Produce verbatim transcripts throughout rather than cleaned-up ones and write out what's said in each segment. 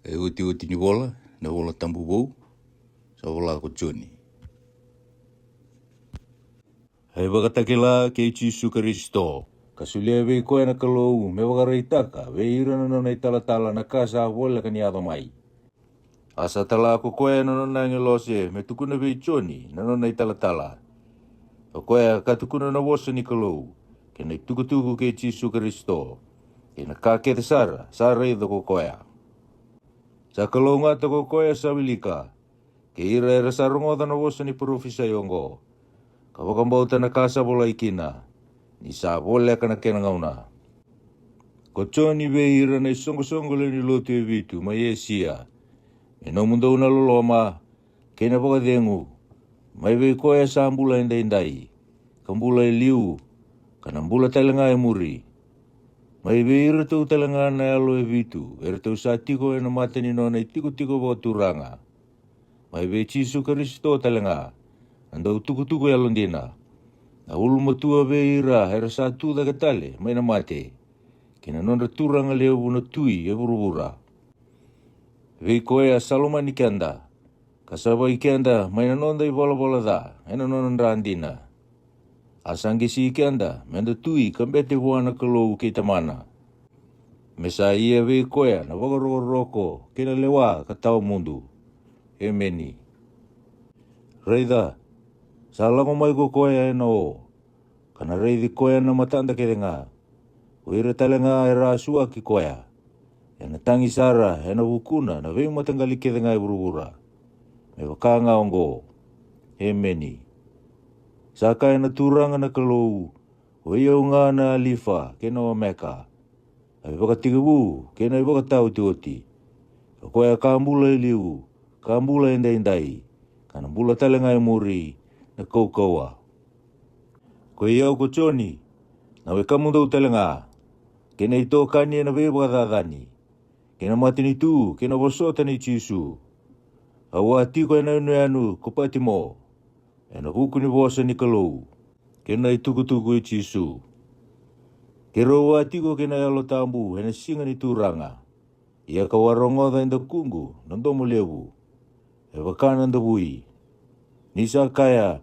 E otioti ni vola, na vola tabu vou, sa vola ko Joni. E vakatakila kei Jisu Karisito, ka solia vei koya na Kalou me vakaraitaka vei ira na nona italatala na ka sa voleka ni yaco mai. A sa tala ko koya na nona agilose me tukuna vei Joni na nona italatala. O koya ka tukuna na vosa ni Kalou, kei na itukutuku kei Jisu Karisito, kei na ka kece sara sa raica ko koya. Sa kalougata ko koya sa wilika, kei ira era sa rogoca na vosa ni parofisai oqo, ka vakabauta na ka sa volai kina, ni sa voleka na kena gauna. Ko Joni vei ira na isoqosoqo lewe ni lotu e vitu mai Esia, me nomudou na loloma, kei na vakacegu, mai vei koya sa bula edaidai, ka bula e liu, ka na bula tale ga e muri. Mai vei iratou tale ga na yalo e vitu eratou sa tiko ena mata ni nona itikotiko vakaturaga. Mai vei Jisu Karisito tale ga, na dautukutuku yalodina, na ulumatua vei ira era sa tu cake tale mai na mate, kei na nodra Turaga levu na Tui e vuravura. Vei koya sa lomani keda, ka savai keda mai na noda ivalavala ca ena nona dra dina. A sa qisi keda meda tui ka bete vua na Kalou kei Tamana. Me sa ia vei koya na vakarokoroko kei na lewa ka tawa mudu. Emeni. Raica, sa lako mai ko koya ena o, ka na raici koya na matada kece ga. O ira tale ga era a suaki koya, ena tagi sara ena vukuna na veimataqali kece ga e vuravura. Me vaka ga oqo. Emeni. Sa kaya na Turaga na Kalou, o i au ga na Alifa kei na Omeka, a ivakatekivu kei na ivakataotioti. O koya ka bula e liu, ka bula edaidai, ka na bula tale ga e muri, na kaukauwa. Ko i au ko Joni, na wekamudou tale ga, kei na itokani ena veivakacacani, kei na matanitu kei na vosota nei Jisu. Au a tiko ena yanuyanu ko Patimo, ena vuku ni vosa ni Kalou, kei na itukutuku i Jisu. Keirau a tiko kei na Yalo Tabu ena siga ni Turaga. Ia kau a rogoca e dakuqu na domo levu, e vaka na davui, ni sa kaya,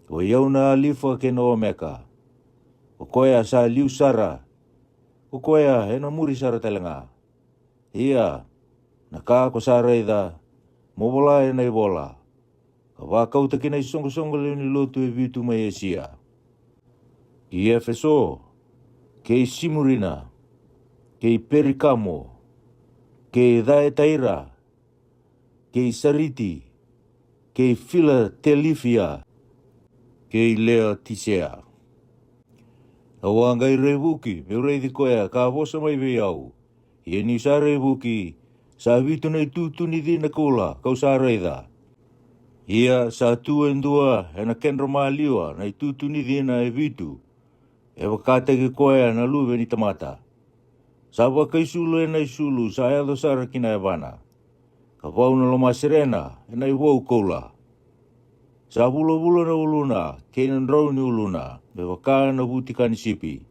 o i au na Alifa kei na Omeka. O koya sa liu sara, o koya ena muri sara tale ga. Ia, na ka ko sa raica, mo vola ena ivola, ka vakauta ki na isoqosoqo lewe ni lotu e vitu mai Esia. I Efeso, kei Simurina, kei Perikamo, kei Caetaira, kei Sariti, kei Filatelifia, kei Leotisea. Au a qai raivuki meu raici koya ka vosa mai vei au. Ia niu sa raivuki, sa vitu na itutu ni cina koula kau sa raica. Ia sa tu e dua ena kedra maliwa na itutu ni cina e vitu, e vakataki koya na Luve ni tamata. Sa vakaisulu ena isulu sa yaco sara ki na yavana, ka vau na lomaserena ena ivou koula. Sa vulavula na uluna kei na drau ni uluna me vaka na vutika ni sipi,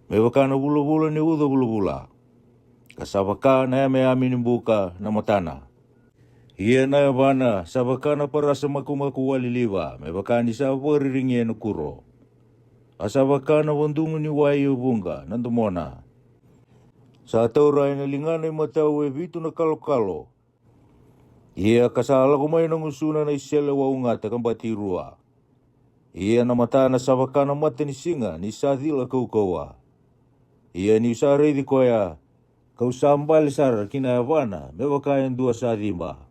me vaka na vulavula ni uca vulavula, ka sa vaka na yameyame ni buka na matana. Ia na yavana sa vaka na parasa makumaku waliliva me vaka ni sa vakaririgia ena kuro. A sa vaka na vadugu ni wai e vuqa na domona. Sa taura ena ligana imatau e vitu na kalokalo. Ia ka sa lako mai na gusuna na isele waugata ka bati rua. Ia na matana sa vaka na mata ni siga ni sa cila kaukauwa. Ia niu sa raici koya, kau sa bale sara ki na yavana me vaka e dua sa ciba.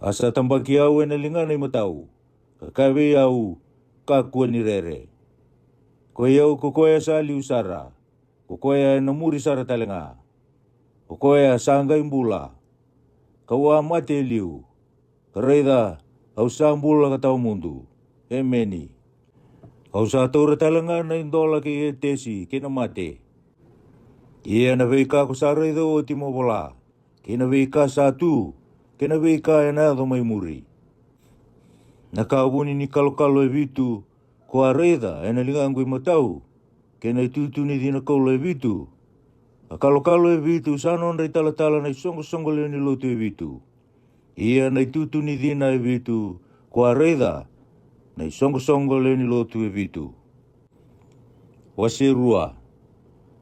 A sa tabaki au ena ligana imatau, ka kaya vei au, kakua ni rere. Ko i au ko koya sa liu sara, ko koya ena muri sara tale ga. O koya sa qai bula, kau a mate e liu, ka raica, au sa bula ka tawa mudu. Emeni. Au sa taura tale ga na idola kei Etesi kei na mate. Ia na veika ko sa raica oti mo vola, kei na veika sa tu, kei na veika ena yaco mai muri. Na ka vuni ni kalokalo e vitu, ko a raica ena ligaqu imatau, kei na itutu ni cina koula e vitu. A kalokalo e vitu sa nodra italatala na isoqosoqo lewe ni lotu e vitu. Ia na itutu ni cina e vitu, ko a raica na isoqosoqo lewe ni lotu e vitu. Wase rua.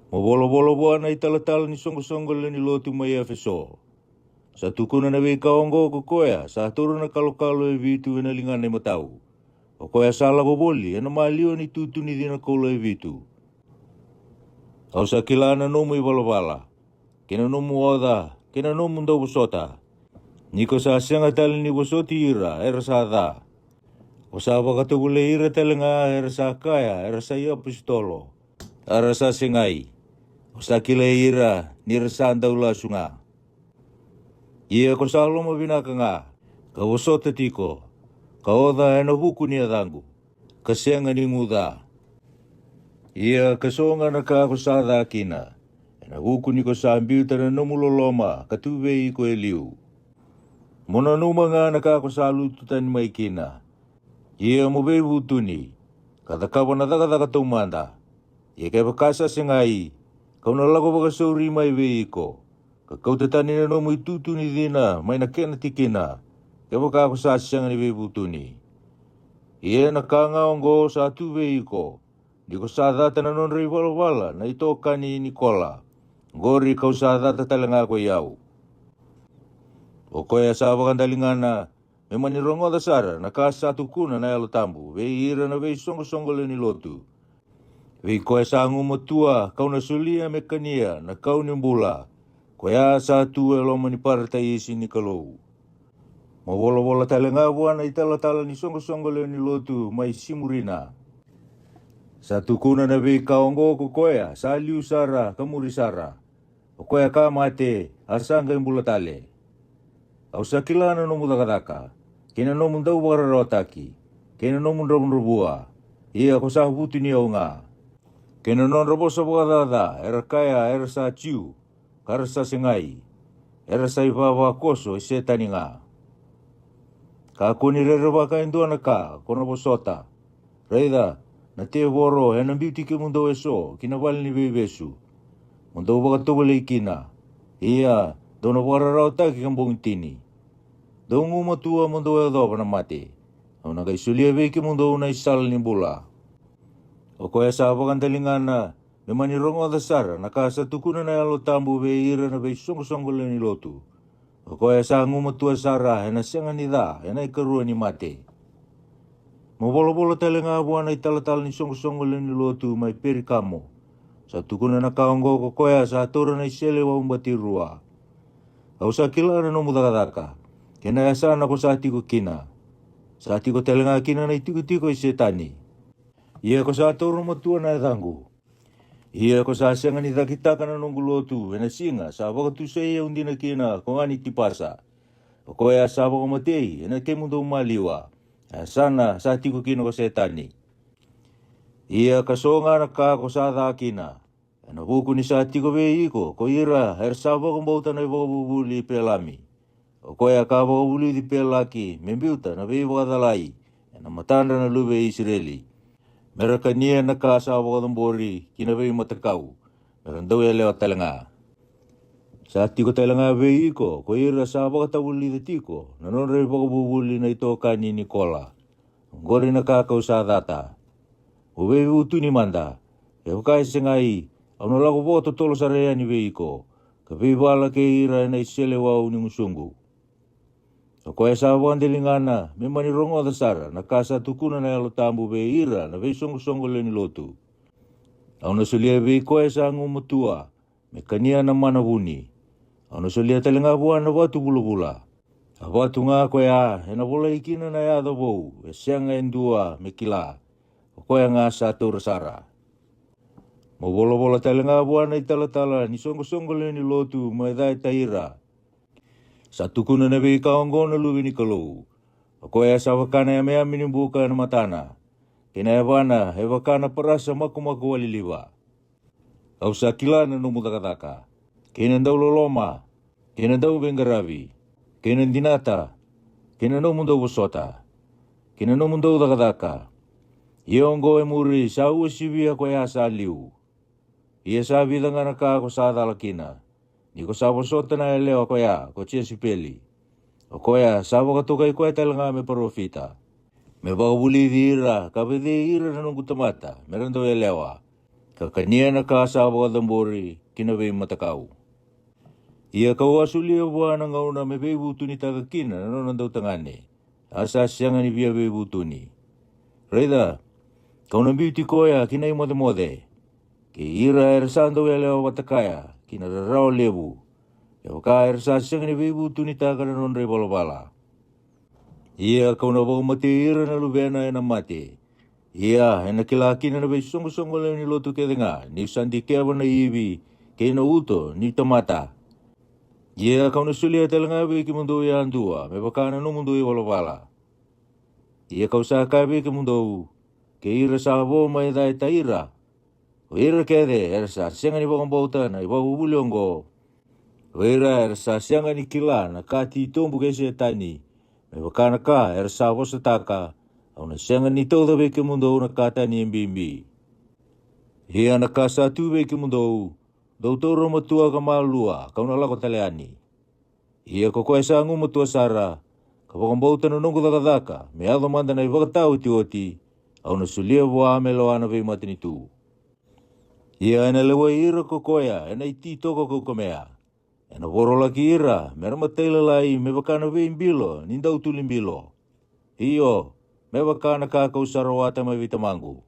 Mo volavola vua na italatala ni soqosoqo lewe ni lotu mai Efeso. Sa tukuna na veika oqo ko koya sa taura na kalokalo e vitu ena ligana imatau, o koya sa lako voli ena maliwa ni tutu ni cina koula e vitu. Au sa kila na nomu ivalavala, kei na nomu oca, kei na nomu dauvosota, ni ko sa sega tale ni vosoti ira era sa ca. Ko sa vakatovolei ira tale ga era sa kaya era sa iapositolo, a ra sa segai. Ko sa kilai ira ni ra sa daulasu ga. Ia ko sa lomavinaka ga, ka vosota tiko, ka oca ena vuku ni yacaqu, ka sega ni guca. Ia ka so ga na ka ko sa ca kina, ena vuku ni ko sa biuta na nomu loloma ka tu vei iko e liu. Mo nanuma ga na ka ko sa lutu tani mai kina. Ia mo veivutuni, ka cakava na cakacaka taumada. Ia kevaka sa segai, kau na lako vakasauri mai vei iko, ka kauta tani na nomu itutu ni cina mai na kena tikina, kevaka ko sa sega ni veivutuni. Ia na ka ga oqo sa tu vei iko, ni ko sa cata na nodra ivalavala na itokani ni kola, oqori kau sa cata tale ga ko i au. O koya sa vakadaligana, me mani rogoca sara na ka sa tukuna na Yalo Tabu vei ira na veisoqosoqo lewe ni lotu. Vei koya sa gumatua kau na solia me kania na kau ni bula, koya sa tu e loma ni parataisi ni Kalou. Mo volavola tale ga vua na italatala ni soqosoqo lewe ni lotu mai Simurina. Sa tukuna na veika oqo ko koya sa liu sara ka muri sara, o koya ka mate a sa qai bula tale. Au sa kila na nomu cakacaka, kei na nomu dauvakararawataki, kei na nomu dravudravua, ia ko sa vutuniyau ga, kei na nodra vosa vakacaca era kaya era sa Jiu, ka ra sa segai, era sa ivavakoso i Setani ga. Kakua ni rerevaka e dua na ka ko na vosota. Raica, na tevoro ena biuti kemudou eso ki na vale ni veivesu, mo dou vakatovolei kina. Ia dou na vakararawataki ka bogi tini. Dou gumatua mo dou yacova na mate. Au na qai solia vei kemudou na isala ni bula. O koya sa vakadaligana, me mani rogoca sara na ka sa tukuna na Yalo Tabu vei ira na veisoqosoqo lewe ni lotu. O koya sa gumatua sara ena sega ni ca ena ikarua ni mate. Mo volavola tale ga vua na italatala ni soqosoqo lewe ni lotu mai Perikamo. Sa tukuna na ka oqo ko koya sa taura na iseleiwau batirua. Au sa kila na nomu cakacaka, kei na yasana ko sa tiko kina. Sa tiko tale ga kina na itikotiko i Setani. Ia ko sa taura matua na yacaqu. Ia ko sa sega ni cakitaka na noqu lotu ena siga sa vakatusai au dina kina ko Anitipasa. O koya sa vakamatei ena kemudou maliwa, a yasana sa tiko kina ko Setani. Ia ka so ga na ka ko sa ca kina, ena vuku ni sa tiko vei iko ko ira era sa vakabauta na ivakavuvuli i Pelami. O koya ka vakavulici Pelaki me biuta na veivakacalai ena matadra na luve i Isireli, me ra kania na ka sa vakacabori ki na veimatakau, me ra dau yalewa tale ga. Sa tiko tale ga vei iko ko ira sa vakatavulica tiko na nodra ivakavuvuli na itokani ni kola. Oqori na ka kau sa cata. Mo veivutuni mada, kevaka e segai, au na lako vakatotolo sara yani vei iko, ka veivala kei ira ena iseleiwau ni gusuqu. O koya sa vakadaligana me mani rogoca sara na ka sa tukuna na Yalo Tabu vei ira na veisoqosoqo lewe ni lotu. Au na solia vei koya sa gumatua me kania na mana vuni. Au na solia tale ga vua na vatu vulavula. A vatu ga koya ena volai kina na yaca vou e sega e dua me kila. O koya ga sa taura sara. Mo volavola tale ga vua na italatala ni soqosoqo lewe ni lotu mai Caitaira. Sa tukuna na veika oqo na luve ni Kalou. O koya sa vaka na yameyame ni buka ena matana, kei na yavana e vaka na parasa makumaku waliliva. Au sa kila na nomu cakacaka, kei na dauloloma, kei na dauveiqaravi, kei na dinata, kei na nomu dauvosota, kei na nomu daucakacaka. Ia oqo e muri sa uasivia koya sa liu. Ia sa vica ga na ka ko sa cala kina, ni ko sa vosota na yalewa ko ya ko Jesipeli. O koya sa vakatokai koya tale ga me parofita, me vakavulici ira ka vecei ira na noqu tamata me ra dau yalewa, ka kania na ka sa vakacabori ki na veimatakau. Ia ka'u a solia vua na gauna me veivutunitaka kina na nona dautagane, a sa sega ni via veivutuni. Raica, ka'u na biuti koya ki na imocemoce, kei ira era sa dau yalewa vata kaya ki na rarawa levu, kevaka era sa sega ni veivutunitaka na nodra ivalavala. Ia ka'u na vakamatei ira na luvena e na mate. Ia e na kila kina na veisoqosoqo lewe ni lotu kece ga ni'u sa dikeva na ivi kei na uto ni tamata. Ia ka'u na solia tale ga vei kemudou yadua me vaka na nomudou ivalavala. Ia ka'u sa kaya vei kemudou, kei ira sa vo mai Caitaira, o ira kece era sa sega ni vakabauta na ivakavuvuli oqo, o ira era sa sega ni kila na ka titobu kei Setani, me vaka na ka era sa vosataka, au na sega ni tauca vei kemudou na ka tani e bibi. Ia na ka sa tu vei kemudou, dou taura matua ka malua, ka'u na lako tale yani. Ia ko koya sa gumatua sara, ka vakabauta na noqu cakacaka me yaco mada na ivakataotioti, au na solia vua me lewa na veimatanitu. Ia e na lewai ira ko koya e na iti toko kaukamea, e na vorolaki ira me ra matailalai me vaka na veibilo ni dautuli bilo, io, me vaka na ka ka'u sa rawata mai vei tamaqu.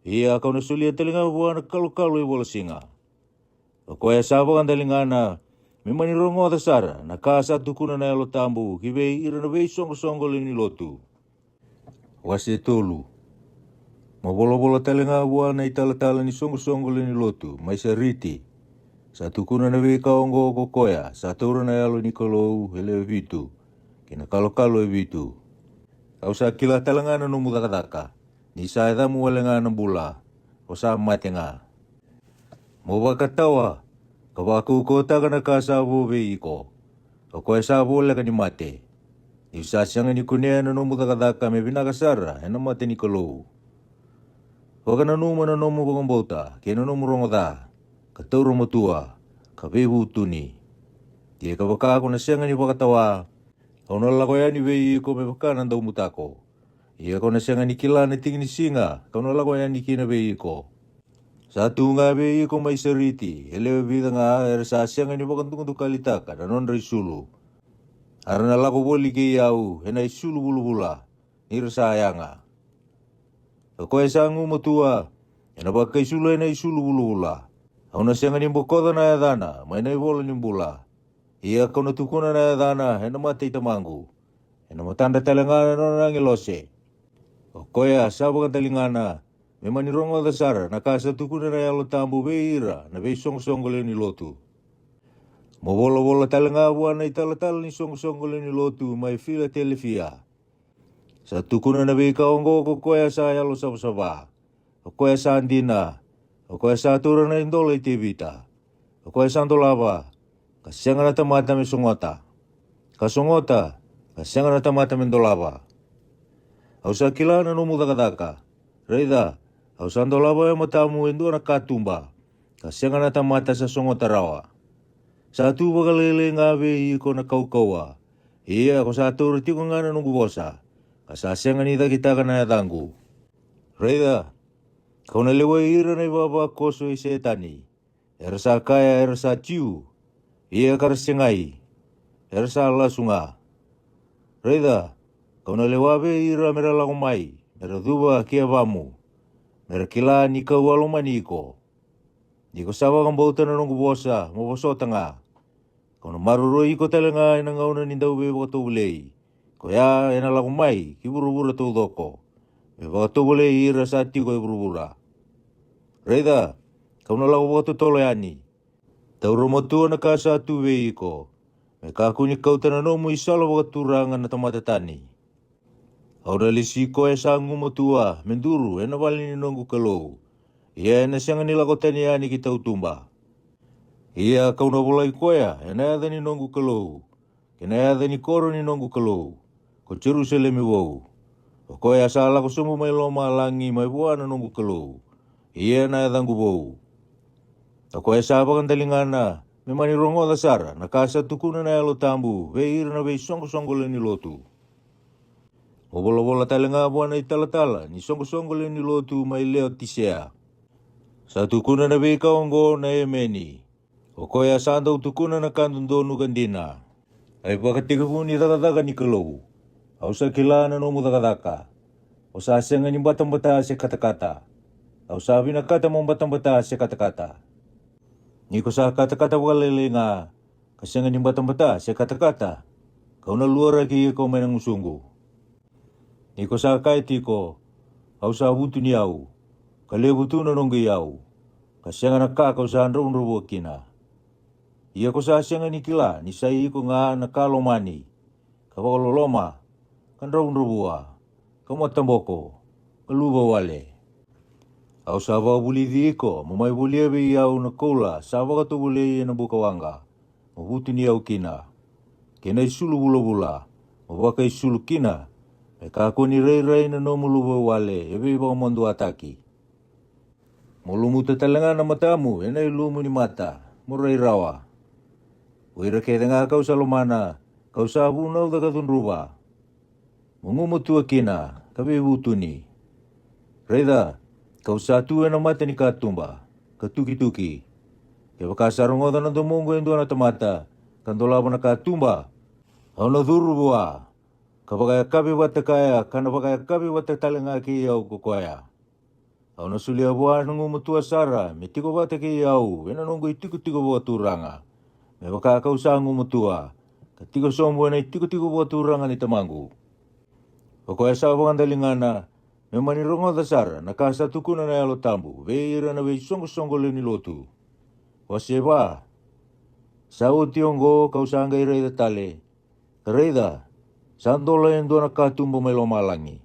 Ia ka'u na solia tale ga vua na kalokalo ivolasiga. O koya sa vakadaligana, me mani rogoca sara na ka sa tukuna na Yalo Tabu ki vei ira na veisoqosoqo lewe ni lotu. Wase tolu. Mo volavola tale ga vua na italatala ni soqosoqo lewe ni lotu mai Sariti, sa tukuna na veika oqo ko koya sa taura na Yalo ni Kalou e lewe vitu, kei na kalokalo e vitu. Au sa kila tale ga na nomu cakacaka, ni sa yacamu wale ga na bula, o sa mate ga. Mo vakatawa, ka vakaukauwataka na ka sa vo vei iko. O koya sa voleka ni mate, ni'u sa sega ni kunea na nomu cakacaka me vinaka sara e na mata ni Kalou. Vakananuma na nomu vakabauta kei na nomu rogo ca, ka taura matua, ka veivutuni. Ia kevaka ko na sega ni vakatawa, au na lako yani vei iko me vaka na daubutako. Ia ko na sega ni kila na tiki ni siga ka'u na lako yani kina vei iko. Sa tu ga vei iko mai Sariti e lewe vica ga era sa sega ni vakadukadukalitaka na nodra isulu, a ra na lako voli kei au e na isulu vulavula, ni ra sa yaga. O koya sa gumatua, e na vakaisulu e na isulu vulavula. Au na sega ni bokoca na yacana mai na ivola ni bula. Ia ka'u na tukuna na yacana e na mata i tamaqu, e na matadra tale ga na nona agilose. O koya sa vakadaligana, me mani rogoca sara na ka sa tukuna na Yalo Tabu vei ira na veisoqosoqo lewe ni lotu. Mo volavola tale ga vua na italatala ni soqosoqo lewe ni lotu mai Filatelifia. Sa tukuna na veika oqo ko koya sa yalosavasava, o koya sa dina, o koya sa taura na idola i Tevita, o koya sa dolava, ka sega na tamata me sogota, ka sogota, ka sega na tamata me dolava. Au sa kila na nomu cakacaka. Raica, au sa dolava e matamu e dua na katuba, ka sega na tamata sa sogota rawa. Sa tu vakalailai ga vei iko na kaukauwa, ia ko sa taura tiko ga na noqu vosa, ka sa sega ni cakitaka na yacaqu. Raica, ka'u na lewai ira na ivavakoso i Setani, era sa kaya era sa Jiu, ia ka ra segai, era sa lasu ga. Raica, ka'u na lewa vei ira me ra lako mai, me ra cuva ki yavamu, me ra kila ni ka'u a lomani iko. Ni ko sa vakabauta na noqu vosa mo vosota ga, ka'u na maroroi iko tale ga e na gauna ni dauveivakatovolei, koya e na lako mai ki vuravura taucoko, me vakatovolei ira sa tiko e vuravura. Raica, ka'u na lako vakatotolo yani. Taura matua na ka sa tu vei iko, me kakua ni kauta na nomu isala vakaturaga na tamata tani. Au na lesi koya sa gumatua me duru e na vale ni noqu Kalou, ia e na sega ni lako tani yani ki tautuba. Ia ka'u na volai koya e na yaca ni noqu Kalou, kei na yaca ni koro ni noqu Kalou, ko Jerusalemi vou, o koya sa lako sobu mai lomalagi mai vua na noqu Kalou, ia na yacaqu vou. A koya sa vakadaligana me mani rogoca sara na ka sa tukuna na Yalo Tabu vei ira na veisoqosoqo lewe ni lotu. Mo volavola tale ga vua na italatala ni soqosoqo lewe ni lotu mai Leotisea. Sa tukuna na veika oqo na Emeni, o koya sa dau tukuna na ka dodonu ka dina, a ivakatekivu ni cakacaka ni Kalou. Au sa kila na nomu cakacaka. O sa sega ni batabata se katakata. Au sa vinakata mo batabata se katakata. Ni ko sa katakata vakalailai ga, ka sega ni batabata se katakata, kau na luaraki iko mai na gusuqu. Ni ko sa kaya tiko, au sa vutuniyau, ka levu tu na noqu iyau, ka sega na ka kau sa dravudravua kina. Ia ko sa sega ni kila ni sa i iko ga na ka lomani, ka vakaloloma, ka dravudravua, ka mataboko, ka luvawale. Au sa vakavulici iko mo mai volia vei au na koula sa vakatovolei ena buka waqa, mo vutuniyau kina, kei na isulu vulavula, mo vakaisulu kina, me kakua ni rairai na nomu luvawale e veivakamaduataki. Mo lumuta tale ga na matamu ena ilumu ni mata, mo rai rawa. O ira kece ga kau sa lomana, kau sa vunauca ka cudruva, mo gumatua kina, ka veivutuni. Raica, kau sa tu ena mata ni katuba, ka tukituki. Kevaka sa rogoca na domoqu e dua na tamata, ka dolava na katuba, au na curu vua, ka vakayakavi vata kaya, ka na vakayakavi vata tale ga kei au ko koya. Au na solia vua na gumatua sara me tiko vata kei au ena noqu itikotiko vakaturaga, me vaka kau sa gumatua, ka tiko sobu ena itikotiko vakaturaga ni tamaqu. O koya sa vakadaligana me mani rogoca sara na ka sa tukuna na Yalo Tabu vei ira na veisoqosoqo lewe ni lotu. Wase va. Sa oti oqo kau sa qai raica tale, ka raica, sa dola e dua na katuba mai lomalagi.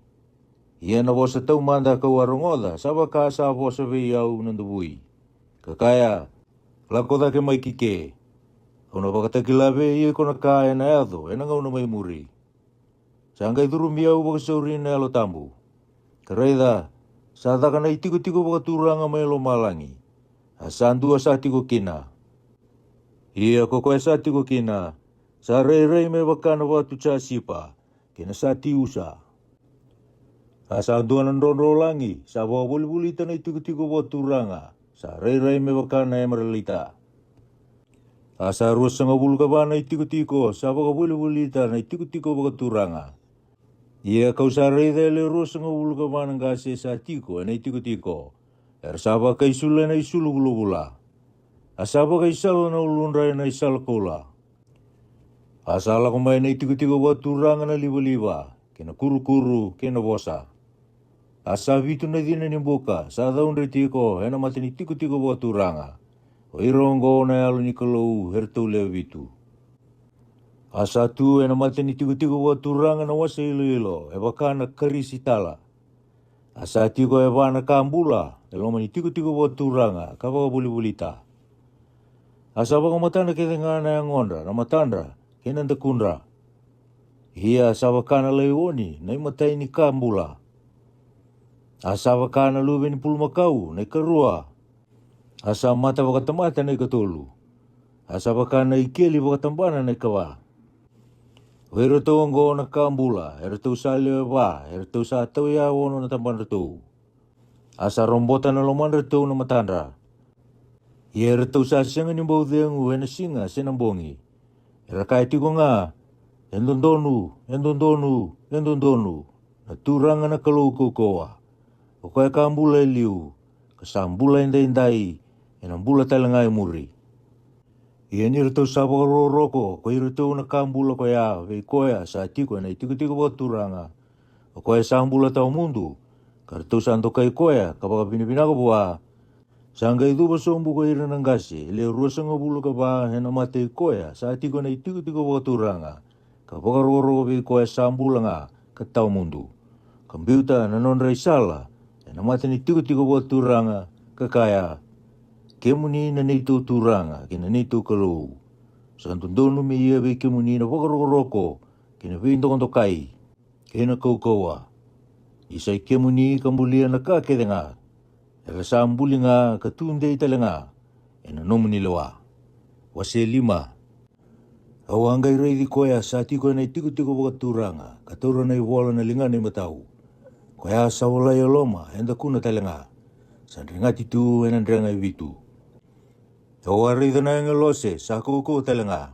Ia na vosa taumada kau a rogoca sa vaka sa vosa vei au na davui, ka kaya, lako cake mai ki ke. Au na vakatakila vei iko na ka ena yaco ena gauna mai muri. Sa qai curumi au vakasauri na Yalo Tabu, ka raica, sa caka na itikotiko vakaturaga mai lomalagi, a sa dua sa tiko kina. Ia ko koya sa tiko kina, sa rairai me vaka na vatu jasipa, kei na satiusa. A sa dua na drodrolagi sa vakavolivolita na itikotiko vakaturaga, sa rairai me vaka na emeralita. A sa ruasagavulu ka va na itikotiko sa vakavolivolita na itikotiko vakaturaga. Ia kau sa raica e le ruasagavulu ka va na qase sa tiko ena itikotiko, era sa vakaisulu ena isulu vulavula. A sa vakaisala na uludra ena isala koula. A sa lako mai na itikotiko vakaturaga na livaliva, kei na kurukuru, kei na vosa. A sa vitu na cina ni buka sa caudre tiko ena mata ni tikotiko vakaturaga. O ira oqo na yalo ni Kalou eratou lewe vitu. A sa tu ena mata ni tikotiko vakaturaga na wasa iloilo e vaka na karisitala. A sa tiko e va na ka bula e loma ni tikotiko vakaturaga ka vakavolivolita. A sa vakamatana kece ga na yagodra na matadra kei na dakudra. Ia sa vaka na laioni na imatai ni ka bula. A sa vaka na luve ni pulumakau na ikarua. A sa mata vakatamata na ikatolu. A sa vaka na ikeli vakatabana na ikava. O iratou oqo na ka bula eratou sa lewe va, eratou sa tauya ono na tabadratou. A sa robota na lomadratou na matadra. Ia eratou sa sega ni bau cegu ena siga se na bogi. Era kaya tiko ga, e dodonu, e dodonu, e dodonu, na Turaga na Kalou kaukauwa, o koya ka bula e liu, ka sa bula edaidai, ena bula tale ga e muri. Ia ni ratou sa vakarokoroko ko iratou na ka bula koya vei koya sa tiko ena itikotiko vakaturaga, o koya sa bula tawa mudu, ka ratou sa dokai koya ka vakavinavinaka vua, sa qai cuva sobu ko ira na qase e le ruasagavulu ka va ena mata i koya sa tiko ena itikotiko vakaturaga, ka vakarokoroko vei koya sa bula ga ka tawa mudu, ka biuta na nodra isala ena mata ni tikotiko vakaturaga, ka kaya, kemuni na neitou Turaga kei na neitou Kalou, sa dodonu me ia vei kemuni na vakarokoroko kei na veidokadokai kei na kaukauwa. Ni sa i kemuni ka bulia na ka kece ga, era sa buli ga ka tu dei tale ga, ena nomuni lewa. Wase lima. Au a qai raici koya sa tiko ena itikotiko vakaturaga ka taura na ivola na ligana imatau. Koya sa volai e loma e dakuna tale ga, sa dregati tu ena drega e vitu. Au a raica na agelose sa kaukauwa tale ga.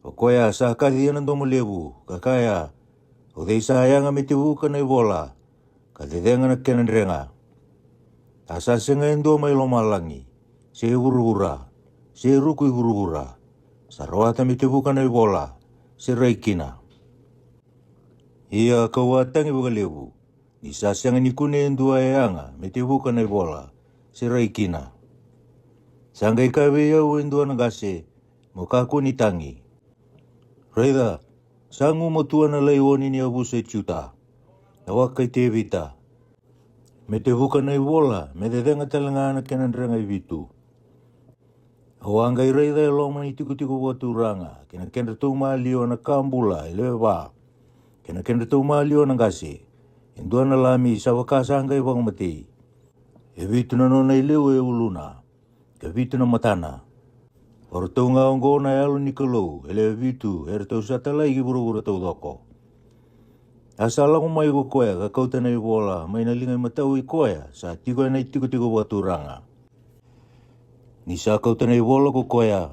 O koya sa kaci ena domo levu ka kaya, o cei sa yaga me tevuka na ivola ka cecega na kena drega? A sa sega e dua mai lomalagi, se vuravura, se ruku i vuravura, sa rawata me tevuka na ivola, se rai kina. Ia kau a tagi vakalevu, ni sa sega ni kune e dua e yaga me tevuka na ivola, se rai kina. Sa qai kaya vei au e dua na qase, mo kakua ni tagi. Raica, sa gumatua na laioni ni yavusa i Juta, na waka i Tevita, me tevuka na ivola me cecega tale ga na kena drega e vitu. Au a qai raica e loma ni tikotiko vakaturaga kei na kedratou maliwa na ka bula e lewe va, kei na kedratou maliwa na qase, e dua na lami sa vaka sa qai vakamatei. E vitu na nona ilewe e uluna, ka vitu na matana. O ratou ga oqo na yalo ni Kalou e lewe vitu eratou sa talai ki vuravura taucoko. A sa lako mai ko koya ka kauta na ivola mai na liga imatau i koya sa tiko ena itikotiko vakaturaga. Ni sa kauta na ivola ko koya,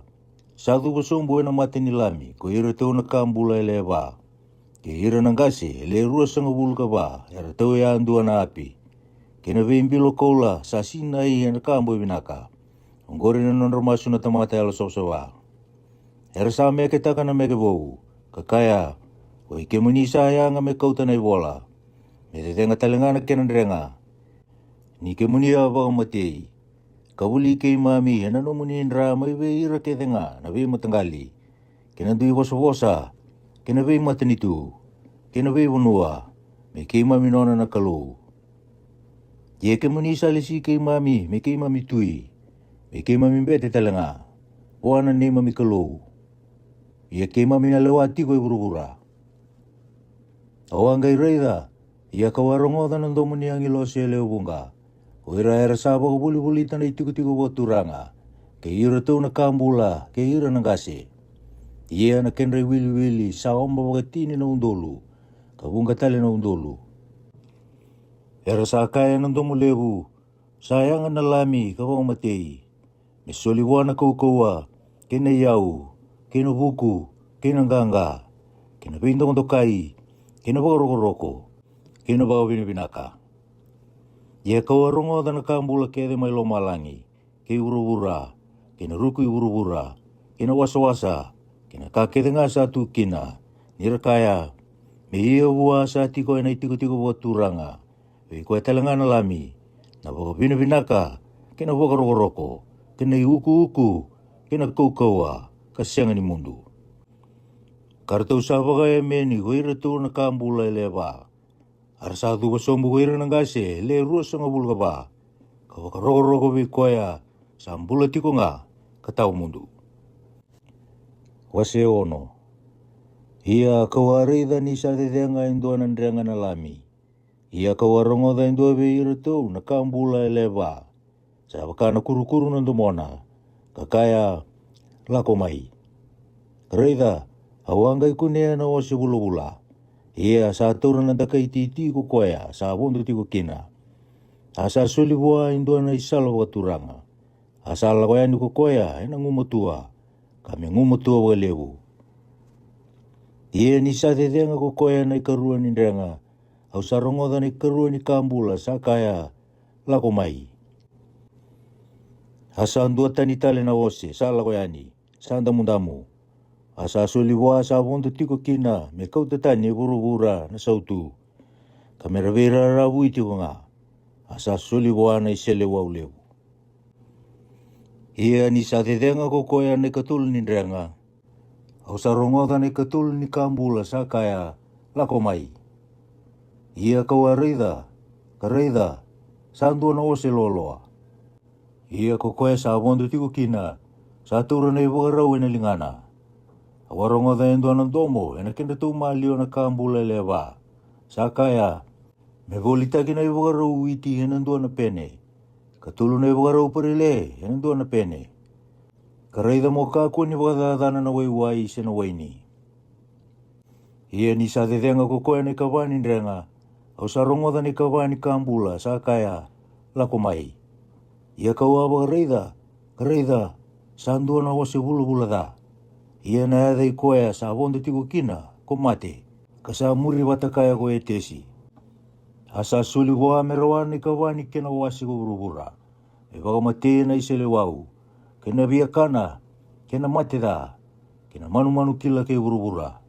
sa cuva sobu ena mata ni lami ko iratou na ka bula e lewe va, kei ira na qase e le ruasagavulu ka va eratou yadua na api, kei na veibilo koula sa sinai ena ka boi vinaka. Oqori na nodra masu na tamata yalosavasava. Era sa meketaka na meke vou, ka kaya, o i kemuni sa yaga me kauta na ivola, me cecega tale ga na kena drega, ni kemuni a vakamatei, ka vuli keimami ena nomuni dra mai vei ira kece ga na veimataqali, kei na dui vosavosa, kei na veimatanitu, kei na veivanua, me keimami nona na Kalou. Ia kemuni sa lesi keimami me keimami tui, me keimami bete tale ga vua na neimami Kalou. Ia keimami na lewa tiko e vuravura. Au a qai raica, ia kau a rogoca na domo ni agilosi e lewe vuqa, o ira era sa vakavolivolita na itikotiko vakaturaga, kei iratou na ka bula kei ira na qase. Ia na kedra iwiliwili sa oba vakatini na udolu, ka vuqa tale na udolu. Era sa kaya ena domo levu, sa yaga na lami ka vakamatei, me soli vua na kaukauwa, kei na iyau, kei na vuku, kei na qaqa, kei na veidokadokai, kei na vakarokoroko, kei na vakavinavinaka. Ia kau a rogoca na ka bula kece mai lomalagi, kei vuravura, kei na ruku i vuravura, kei na wasawasa, kei na ka kece ga sa tu kina, ni ra kaya, me ia vua sa tiko ena itikotiko vakaturaga, vei koya tale ga na lami, na vakavinavinaka, kei na vakarokoroko, kei na iukuuku, kei na kaukauwa, ka sega ni mudu. Ka ratou sa vakaemeni ko iratou na ka bula e lewe va. A ra sa cuva sobu ko ira na qase e le ruasagavulu ka va, ka vakarokoroko vei koya sa bula tiko ga ka tawa mudu. Wase ono. Ia kau a raica ni sa cecega e dua na drega na lami. Ia kau a rogoca e dua vei iratou na ka bula e lewe va, sa vaka na kurukuru na domona, ka kaya, lako mai. Ka raica, au a qai kunea na ose vulavula. Ia sa taura na dakai titi ko koya sa vodo tiko kina. A sa soli vua e dua na isala vakaturaga. A sa lako yani ko koya ena gumatua, ka me gumatua vakalevu. Ia ni sa cecega ko koya na ikarua ni drega, au sa rogoca na ikarua ni ka bula sa kaya, lako mai. A sa dua tani tale na ose sa lako yani, sa damudamu. A sa soli vua sa vodo tiko kina me kauta tani e vuravura na sautu, ka me ra veiraravui tiko ga. A sa soli vua na iseleiwau levu. Ia ni sa cecega ko koya na ikatolu ni drega, au sa rogoca na ikatolu ni ka bula sa kaya, lako mai. Ia kau a raica, ka raica, sa dua na ose loaloa. Ia ko koya sa vodo tiko kina, sa taura na ivakarau ena ligana. Au a rogoca e dua na domo ena kedratou maliwa na ka bula e lewe va, sa kaya, me volitaki na ivakarau witi ena dua na pene, ka tolu na ivakarau parile ena dua na pene, Ka raica mo kakua ni vakacacana na waiwai se na waini. Ia ni sa cecega ko koya na ikava ni drega, au sa rogoca na ikava ni ka bula sa kaya, "Lako mai." Ia kau a vakaraica, ka raica, sa dua na ose vulavula ca. Ia na yaca i koya sa vodo tiko kina ko Mate, ka sa muri vata kaya ko Etesi. A sa soli vua me rawa na ikava ni kena wase ko vuravura, me vakamatei na iseleiwau, kei na viakana, kei na mate ca, kei na manumanu kila kei vuravura.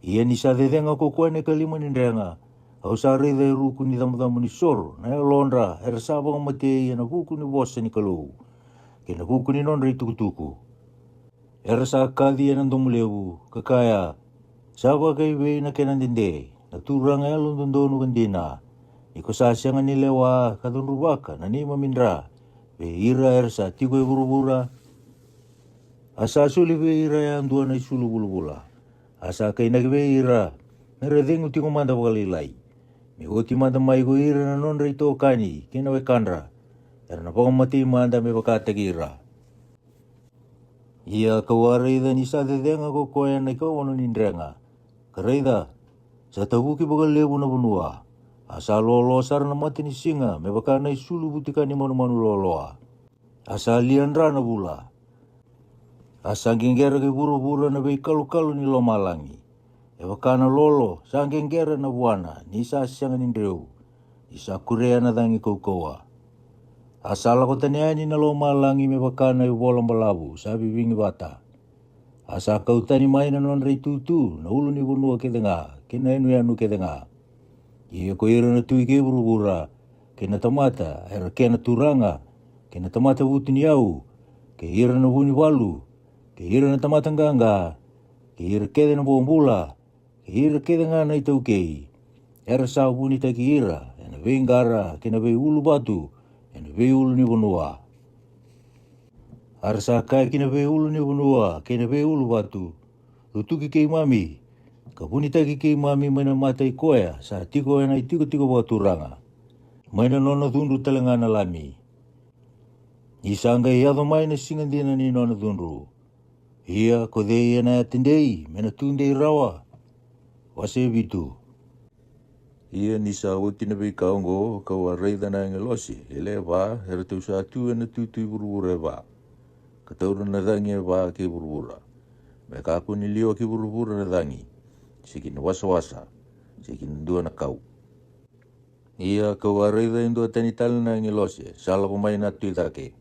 Ia ni sa cecega ko koya na ikalima ni drega, au sa raica e ruku ni camucamu ni soro na yalodra era sa vakamatei ena vuku ni vosa ni Kalou, kei na vuku ni nodra itukutuku. Era sa kaci ena domo levu, ka kaya, "Sa vakaivei na kena dede, na Turaga yalododonu ka dina, ni ko sa sega ni lewa ka cudruvaka na neimami dra vei ira era sa tiko e vuravura?" A sa soli vei ira yadua na isulu vulavula. A sa kainaki vei ira, "Me ra cegu tiko mada vakalailai, me oti mada mai ko ira na nodra itokani kei na wekadra, era na vakamatei mada me vakataki ira." Ia kau a raica ni sa cecega ko koya na ikaono ni drega, ka raica, sa tavuki vakalevu na vanua. A sa loaloa sara na mata ni siga me vaka na isulu vutika ni manumanu loaloa. A sa lia dra na vula. A sa qeqera kei vuravura na veikalokalo ni lomalagi, e vaka na lolo sa qeqera na vuana ni sa sega ni dreu, ni sa kurea na cagi kaukauwa. A sa lako tani yani na lomalagi me vaka na ivola balavu sa vivigi vata. A sa kau tani mai na nodra itutu na ulu ni vanua kece ga kei na yanuyanu kece ga. Ia ko ira na tui kei vuravura, kei na tamata era kena turaga, kei na tamata vutuniyau, kei ira na vunivalu, kei ira na tamata qaqa, kei ira kece na bobula, kei ira kece ga na itaukei, era sa vunitaki ira ena veiqara kei na veiuluvatu ena veiulu ni vanua. A ra sa kaya ki na veiulu ni vanua kei na veiuluvatu, "Lutuki keimami, ka vunitaki keimami mai na mata i koya sa tiko ena itikotiko vakaturaga, mai na nona cudru tale ga na Lami. Ni sa qai yaco mai na siga dina ni nona cudru. Ia ko cei ena yatedei me na tudei rawa?" Wase vitu. Ia ni sa oti na veika oqo, kau a raica na agilosi e le va, eratou sa tu ena tutu i vuravura e va, ka taura na cagi e va kei vuravura, me kakua ni liwa ki vuravura na cagi, se ki na wasawasa, se ki na dua na kau. Ia kau a raica e dua tani tale na agilosi sa lako mai na tu i cake.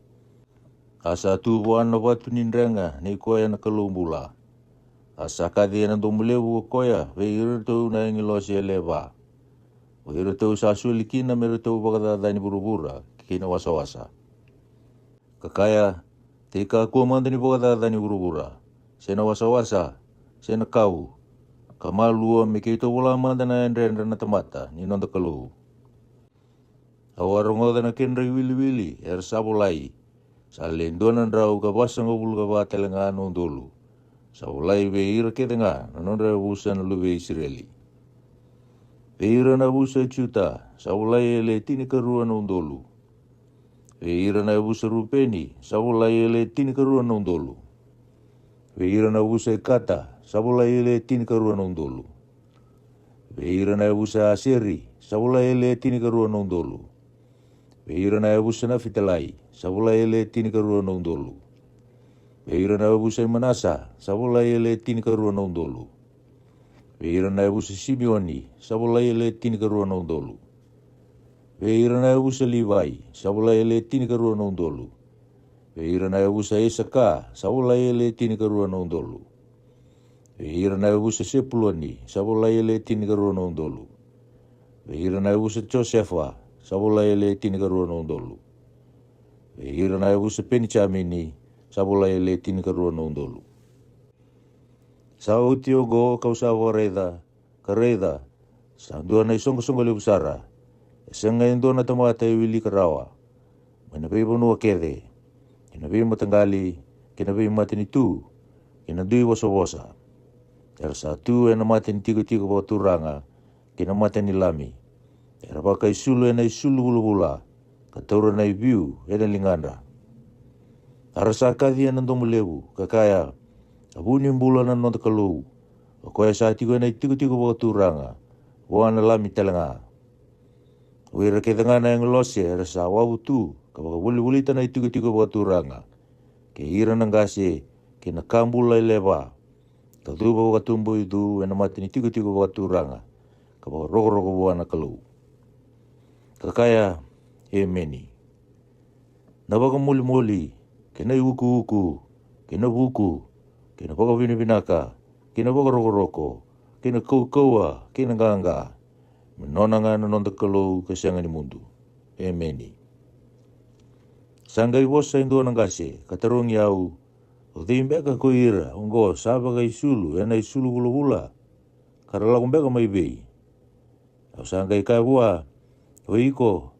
A sa tu vua na vatu ni drega nei koya na Kalou bula. A sa kaci ena domo levu o koya vei iratou na agilosi e le va, o iratou sa soli kina me ratou vakacacani vuravura kei na wasawasa, ka kaya, "Tei kakua mada ni vakacacani vuravura, se na wasawasa, se na kau, ka malua me keitou vola mada na yadredra na tamata ni noda Kalou." Au a rogoca na kedra iwiliwili era sa volai, sa le dua na drau ka vasagavulu ka va tale ga na udolu. Sa volai vei ira kece ga na nodra yavusa na luve i Isireli. Vei ira na yavusa i Juta sa volai e le tinikarua na udolu. Vei ira na yavusa Rupeni sa volai e le tinikarua na udolu. Vei ira na yavusa i Kata sa volai e le tinikarua na udolu. Vei ira na yavusa Aseri sa volai e le tinikarua na udolu. Vei ira na yavusa Nafitalai sa volai e le tinikarua na udolu. Vei ira na yavusa i Manasa sa volai e le tinikarua na udolu. Vei ira na yavusa Simioni sa volai e le tinikarua na udolu. Vei ira na yavusa Livai sa volai e le tinikarua na udolu. Vei ira na yavusa Isaka sa volai e le tinikarua na udolu. Vei ira na yavusa Sepuloni sa volai e le tinikarua na udolu. Vei ira na yavusa Josefa sa volai e le tinikarua na udolu. Vei ira na yavusa Penijamini sa volai e le tinikarua na udolu. Sa oti oqo kau sa vakaraica, ka raica, sa dua na isoqosoqo levu sara. E sega e dua na tamata e wilika rawa, mai na veivanua kece, kei na veimataqali, kei na veimatanitu, kei na dui vosavosa. Era sa tu ena mata ni tikotiko vakaturaga, kei na mata ni Lami. Era vakaisulu ena isulu vulavula, ka taura na iviu ena ligadra. A ra sa kaci e na domo levu, ka kaya, A vu ni bula na noda Kalou, o koya sa tiko e na i tikotiko vakaturaga, vua na Lami tale ga. O ira kece ga na agilosi era sa wavu tu ka vakavolivolita na i tikotiko vakaturaga, kei ira na qase, kei na ka bula e levu, ka cuva vakatubuicu e na mata ni tikotiko vakaturaga, ka vakarokoroko vua na Kalou, ka kaya, Emeni. Na vakamolimoli, kei na i ukuuku, kei na vuku, kei na vakavinavinaka, kei na vakarokoroko, kei na kaukauwa, kei na qaqa, me nona ga na noda Kalou ka sega ni mudu. Emeni. Sa qai vosa e dua na qase, ka tarogi au, O cei beka ko ira oqo sa vakaisulu e na i sulu vulavula? Ka ra lako beka mai vei? Au sa qai kaya vua, O iko,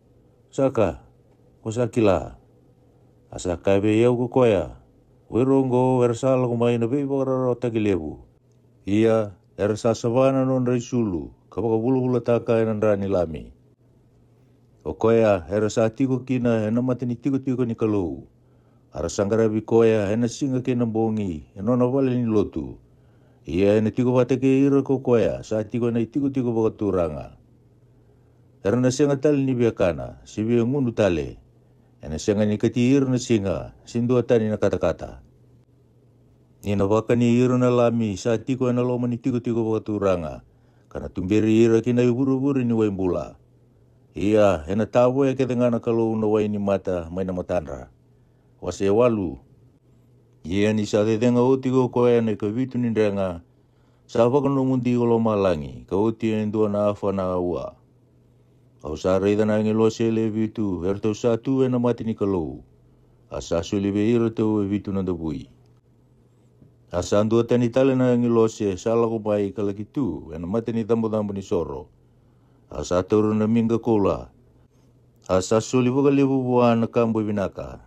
saka, ko sa kila. A sa kaya vei au ko koya, O ira oqo era sa lako mai na veivakararawataki levu. Ia, era sa sava na nodra i sulu, ka vakavulavulataka e na dra ni Lami. O koya era sa tiko kina e na mata ni tikotiko ni Kalou. A ra sa qaravi koya e na siga kei na bogi e nona vale ni lotu. Ia e na tiko vata kei ira ko koya sa tiko e na i tikotiko vakaturaga. Era na sega tale ni via kana, se via gunu tale. E na sega ni kati ira na siga, se dua tani na katakata. Ni na vakani ira na Lami sa tiko e na loma ni tikotiko vakaturaga, ka na tuberi ira ki na i vurevure ni wai bula. Ia, e na tavoya kece ga na Kalou na wai ni mata mai na matadra. Wase walu. Ia ni sa cecega oti ko koya na i kavitu ni drega, sa vakanomodi ko lomalagi ka oti e dua na afa na aua. Au sa raica na agilosi e le vitu, eratou sa tu e na mata ni Kalou. A sa soli vei iratou e vitu na davui. A sa dua tani tale na agilosi sa lako mai ka laki tu e na mata ni cabocabo ni soro. A sa taura na miqa koula. A sa soli vakalevu vua na ka boi vinaka,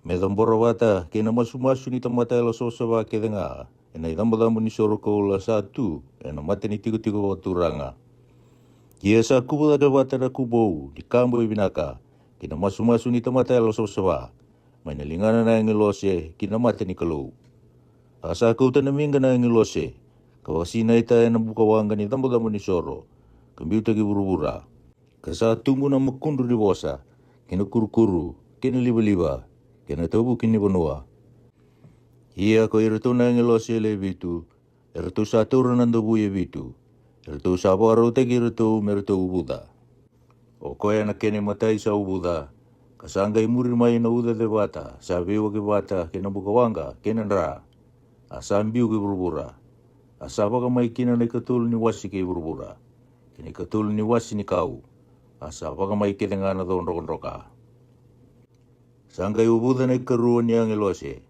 me cabora vata kei na masumasu ni tamata yalosavasava kece ga e na i cabocabo ni soro koula sa tu e na mata ni tikotiko vakaturaga. Ia sa kuvu cake vata na kubou ni ka boi vinaka kei na masumasu ni tamata yalosavasava mai na ligana na agilosi ki na mata ni Kalou. A sa kauta na miqa na agilosi, ka vakasinaita e na bukawaqa ni cabocabo ni soro, ka biuta ki vuravura. Ka sa tubu na makudru ni vosa, kei na kurukuru, kei na livaliva, kei na tavuki ni vanua. Ia ko iratou na agilosi e le vitu, eratou sa taura na davui e vitu, eratou sa vakarautaki iratou me ratou uvuca. O koya na kena i matai sa uvuca, ka sa qai muri mai na uca cevata sa veiwaki vata kei na bukawaqa kei na dra. A sa biu ki vuravura. A sa vakamai kina na i katolu ni wasi kei vuravura, kei na i katolu ni wasi ni kau. A sa vakamai kece ga na co drokadroka. Sa qai uvuca na i karua ni agilosi.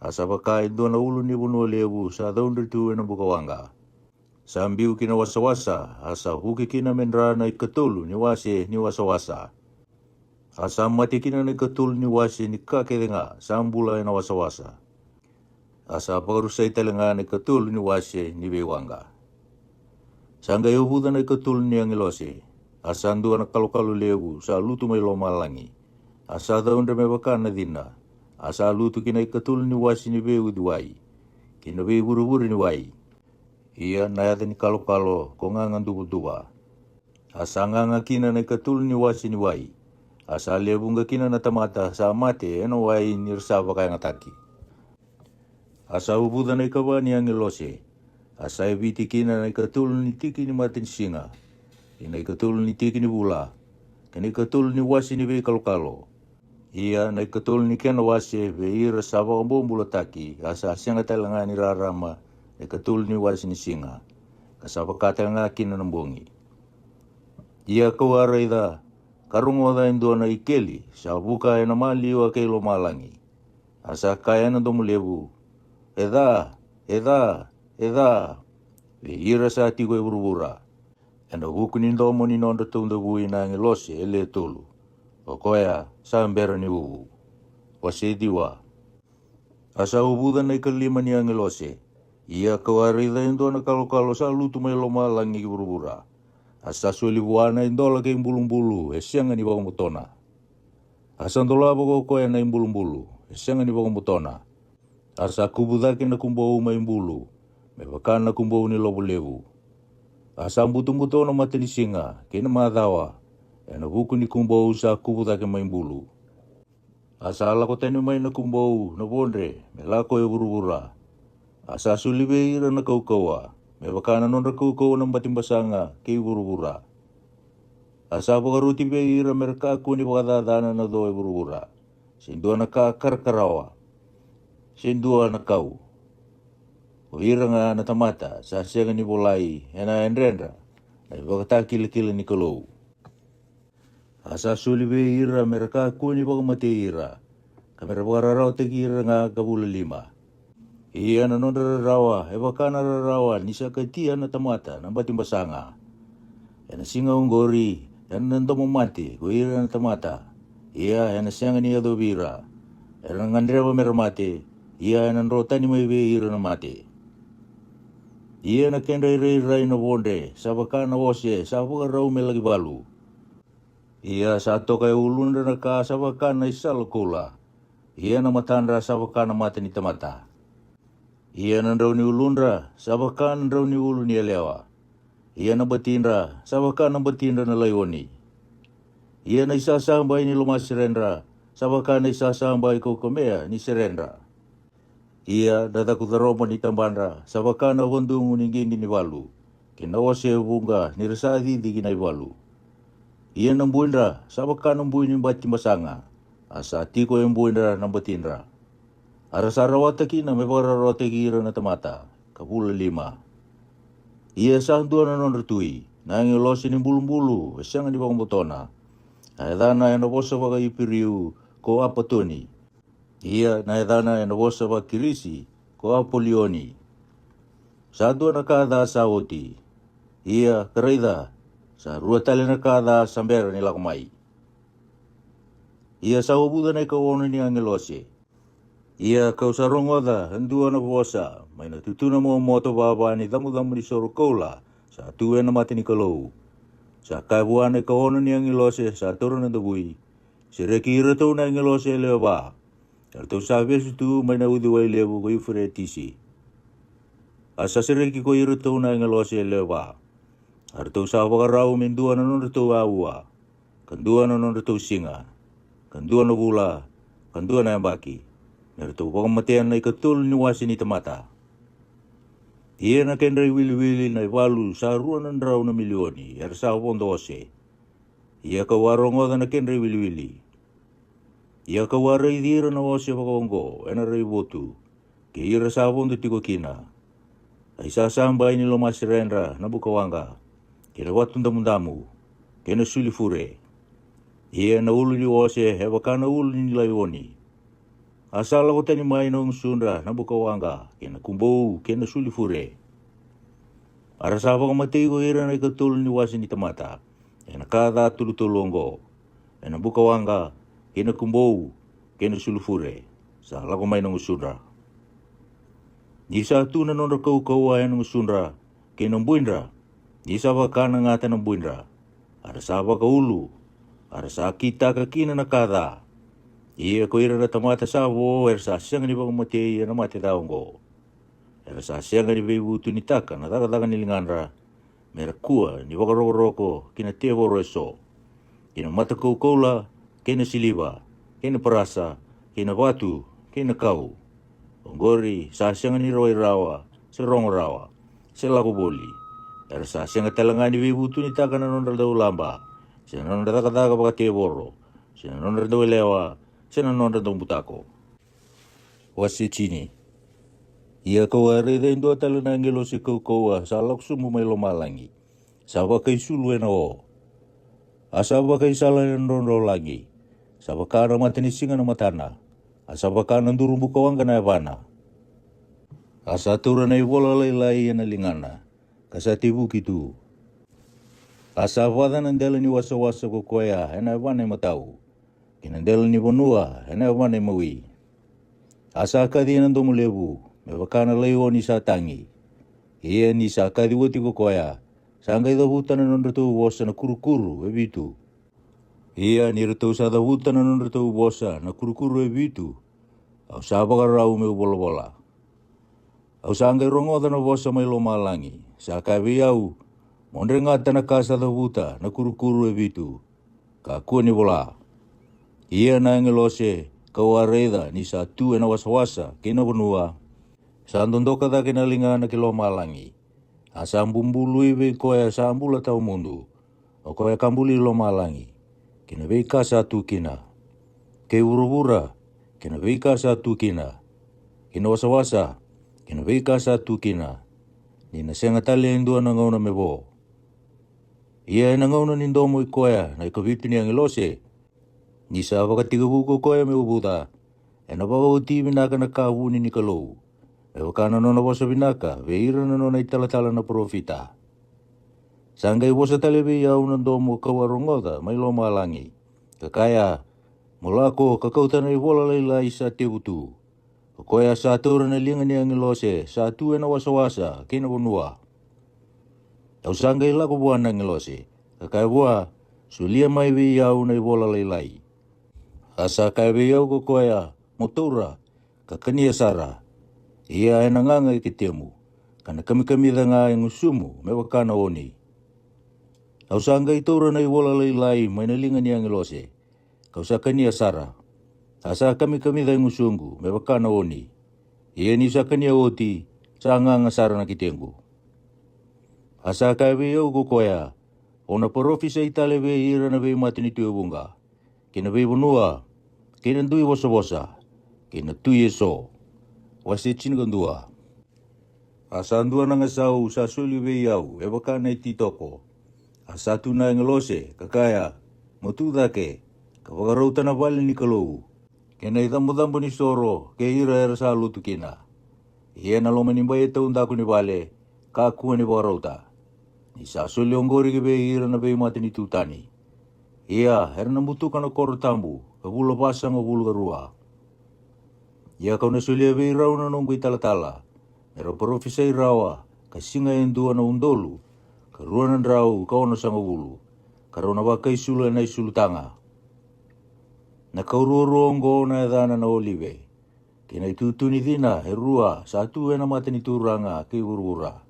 A sa vaka e dua na ulu ni vanua levu sa caudre tu e na bukawaqa. Sa biu ki na wasawasa, a sa vuki kina me dra na i katolu ni wasi ni wasawasa. A sa mate kina na i katolu ni wasi ni ka kece ga sa bula e na wasawasa. A sa vakarusai tale ga na i katolu ni wasi ni veiwaqa. Sa qai uvuca na i katolu ni agilosi. A sa dua na kalokalo levu sa lutu mai lomalagi. A sa caudre me vaka na cina. A sa lutu ki na i katolu ni wasi ni veiuciwai, ki na veivurevure ni wai. Ia na yaca ni kalokalo ko Gagaduvaduva. A sa gaga kina na i katolu ni wasi ni wai. A sa lewe vuqa kina na tamata sa mate e na wai ni ra sa vakayagataki. A sa uvuca na i kava ni agilosi. A sa yaviti kina na i katolu ni tiki ni matanisiga, kei na i katolu ni tiki ni vula, kei na i katolu ni wasi ni veikalokalo. Ia na i katolu ni kena wasi vei ira sa vakabobulataki, a sa sega tale ga ni rarama na i katolu ni wasi ni siga, ka sa vaka tale ga kina na bogi. Ia ka'u a raica, ka rogoca e dua na i keli sa vuka e na maliwa kei lomalagi. A sa kaya e na domo levu, E ca, e ca, e ca, vei ira sa tiko e vuravura. E na vuku ni domo ni nodratou davui na agilosi e le tolu, o koya sa bera ni uvu. Wase ciwa. A sa uvuca na i kalima ni agilosi. Ia ka'u a raica e dua na kalokalo sa lutu mai lomalagi ki vuravura. A sa soli vua na i dola kei bulubulu e sega ni vakabotona. A sa dolava ko koya na i bulubulu, e sega ni vakabutona. A sa kuvu cake na kubou mai bulu, me vaka na kubou ni lovo levu. A sa butobuto na matanisiga kei na macawa, e na vuku ni kubou sa kuvu cake mai bulu. A sa lako tani mai na kubou na vodre me lako e vuravura. A sa soli vei ira na kaukauwa, me vaka na nodra kaukauwa na batibasaga kei vuravura. A sa vakaroti vei ira me ra kakua ni vakacacana na co e vuravura, se dua na ka karakarawa, se dua na kau. O ira ga na tamata sa sega ni volai e na yadredra na ivakatakilakila ni Kalou. A sa soli vei ira me ra kakua ni vakamatei ira, ka me ra vakararawataki ira ga ka vula lima. Ia na nodra rarawa e vaka na rarawa ni sa katia na tamata na batibasaga. E na siga oqori e na domo mate ko ira na tamata, ia e na sega ni yacovi ira. E na gadreva me ra mate, ia e na dro tani mai vei ira na mate. Ia na kedra irairai na vodre sa vaka na ose sa vakarau me laki valu. Ia sa toka e uludra na ka sa vaka na isala koula. Ia na matadra sa vaka na mata ni tamata. Ia na drau ni uludra sa vaka na drau ni ulu ni yalewa. Ia na batidra sa vaka na batidra na laioni. Ia na isasabai ni lomaseredra sa vaka na isasabai kaukamea ni seredra. Ia na cakucaroba ni tabadra sa vaka na vadugu ni qiqi ni valu, kei na ose e vuqa ni ra sa cici ki na ivalu. Ia na buidra sa vaka na bui ni batibasaga, a sa tiko e buidra na batidra. A ra sa rawata kina me vakararawataki ira na tamata ka vula lima. Ia sa dua na nodra tui na agilose ni bulubulu e sega ni vakabotona. A yacana e na vosa vaka-Iperiu ko Apatoni. Ia na yacana e na vosa vaka-Kirisi ko Apolioni. Sa dua na ka ca sa oti. Ia ka raica, sa rua tale na ka ca sa bera ni lako mai. Ia sa uvuca na ikaono ni agilose. Ia ka'u sa rogoca e dua na vosa mai na tutuna momoto vava ni camucamu ni soro koula sa tu e na mata ni Kalou. Sa kaya vua na ikaono ni agilose sa taura na davui, sereki iratou na agilose e lewe va, eratou sa vesu tu mai na uciwai levu ko Iuferetisi. A sa sereki ko iratou na agilose e lewe va, eratou sa vakarau me dua na nodratou aua, ka dua na nodratou siga, ka dua na vula, ka dua na yabaki, me ratou vakamatea na ikatolu ni wase ni tamata. Ia na kedra iwiliwili na ivalu sa rua na drau na milioni era sa vodo ose. Ia ka'u a rogoca na kedra iwiliwili. Ia ka'u a raici ira na ose vakaoqo e na raivotu, kei ira sa vodo tiko kina. A isasabai ni lomaseredra na bukawaqa, kei na vatu damudamu, kei na sulifure. Ia na ulu ni ose e vaka na ulu ni laioni. A sa lako tani mai na gusudra na bukawaqa, kei na kubou, kei na sulifure. A ra sa vakamatei ko ira na ikatolu ni wase ni tamata e na ka ca tolutolu oqo, e na bukawaqa, kei na kubou, kei na sulifure, sa lako mai na gusudra. Ni sa tu na nodra kaukauwa e na gusudra, kei na buidra, ni sa vaka na gata na buidra. A ra sa vakaulu, a ra sa kitaka kina na ka ca. Ia ko ira na tamata sa vo era sa sega ni vakamatei e na mate ca oqo. Era sa sega ni veivutunitaka na cakacaka ni ligadra, me ra kua ni vakarokoroko ki na tevoro eso, ki na mata kaukaula, kei na siliva, kei na parasa, kei na vatu, kei na kau. Oqori sa sega ni rawai rawa, se rogo rawa, se lako voli. Era sa sega tale ga ni veivutunitaka na nodra daulaba, se na nodra cakacaka vakatevoro, se na nodra dauyalewa, se na nodra daubutako. Wase tini. Ia ka'u a raica e dua tale na agilosi kaukauwa sa lako sobu mai lomalagi, sa vakaisulu e na o. A sa vakaisala e na drodrolagi, sa vaka na matanisiga na matana, a sa vaka na duru bukawaqa na yavana. A sa taura na ivola lailai e na ligana, ka sa tevuki tu. A sa vaca na dela ni wasawasa ko koya e na yavana imatau, kei na dela ni vanua e na yavana imawi. A sa kaci e na domo levu me vaka na laioni sa tagi. Ia ni sa kaci oti ko koya, sa qai cavuta na nodratou vosa na kurukuru e vitu. Ia ni ratou sa cavuta na nodratou vosa na kurukuru e vitu, Au sa vakarau me'u volavola. Au sa qai rogoca na vosa mai lomalagi, sa kaya vei au, mo dregata na ka sa cavuta na kurukuru e vitu, ka kua ni vola. Ia na agelose ka'u a raica ni sa tu e na wasawasa kei na vanua, sa dodoka cake na ligana ki lomalagi, a sa bubului vei koya sa bula tawa mudu, o koya ka buli lomalagi, kei na veika sa tu kina, kei vuravura, kei na veika sa tu kina, kei na wasawasa, kei na veika sa tu kina, ni na sega tale e dua na gauna me vo. Ia e na gauna ni domo i koya na ikavitu ni agelose, ni sa vakatekivu ko koya me uvuca, e na vakaoti vinaka na ka vuni ni Kalou, me vaka na nona vosa vinaka vei ira na nona italatala na parofita. Sa qai vosa tale vei au na domo ka'u a rogoca mai lomalagi, ka kaya, mo lako ka kauta na ivola lailai sa tevu tu, o koya sa taura na liga ni agelose sa tu e na wasawasa kei na vanua. Au sa qai lako vua na agelose, ka kaya vua, solia mai vei au na ivola lailai. A sa kaya vei au ko koya, mo taura, ka kania sara, ia e na gaga e ketemu, ka na kamikamica ga e gusumu me vaka na oni. Au sa qai taura na ivola lailai mai na liga ni agelose, ka'u sa kania sara, a sa kamikamica e gusuqu me vaka na oni. Ia ni'u sa kania oti, sa gaga sara na ketequ. A sa kaya vei au ko koya, o na parofisai tale vei ira na veimatanitu e vuqa, kei na veivanua, kei na dui vosavosa, kei na tui e so. Wase tinikadua. A sa dua na gasau sa soli vei au e vaka na ititoko. A sa tu na agelose, ka kaya, mo tu cake, ka vakarauta na vale ni Kalou, kei na icabocabo ni soro kei ira era sa lotu kina. Ia na loma ni bai e taudaku ni vale, kakua ni vakarauta, ni sa soli oqori ki vei ira na veimatanitu tani. Ia era na butuka na koro tabu ka vula vasagavulu ka rua. Ia ka'u na solia vei rau na noqu italatala, me rau parofisai rawa, ka siga e dua na udolu ka rua na drau ka onosagavulu, ka rau na vakaisulu e na isulu taga. Na kau ruarua oqo na yacana na olive, kei na itutu ni cina e rua sa tu e na mata ni Turaga kei vuravura.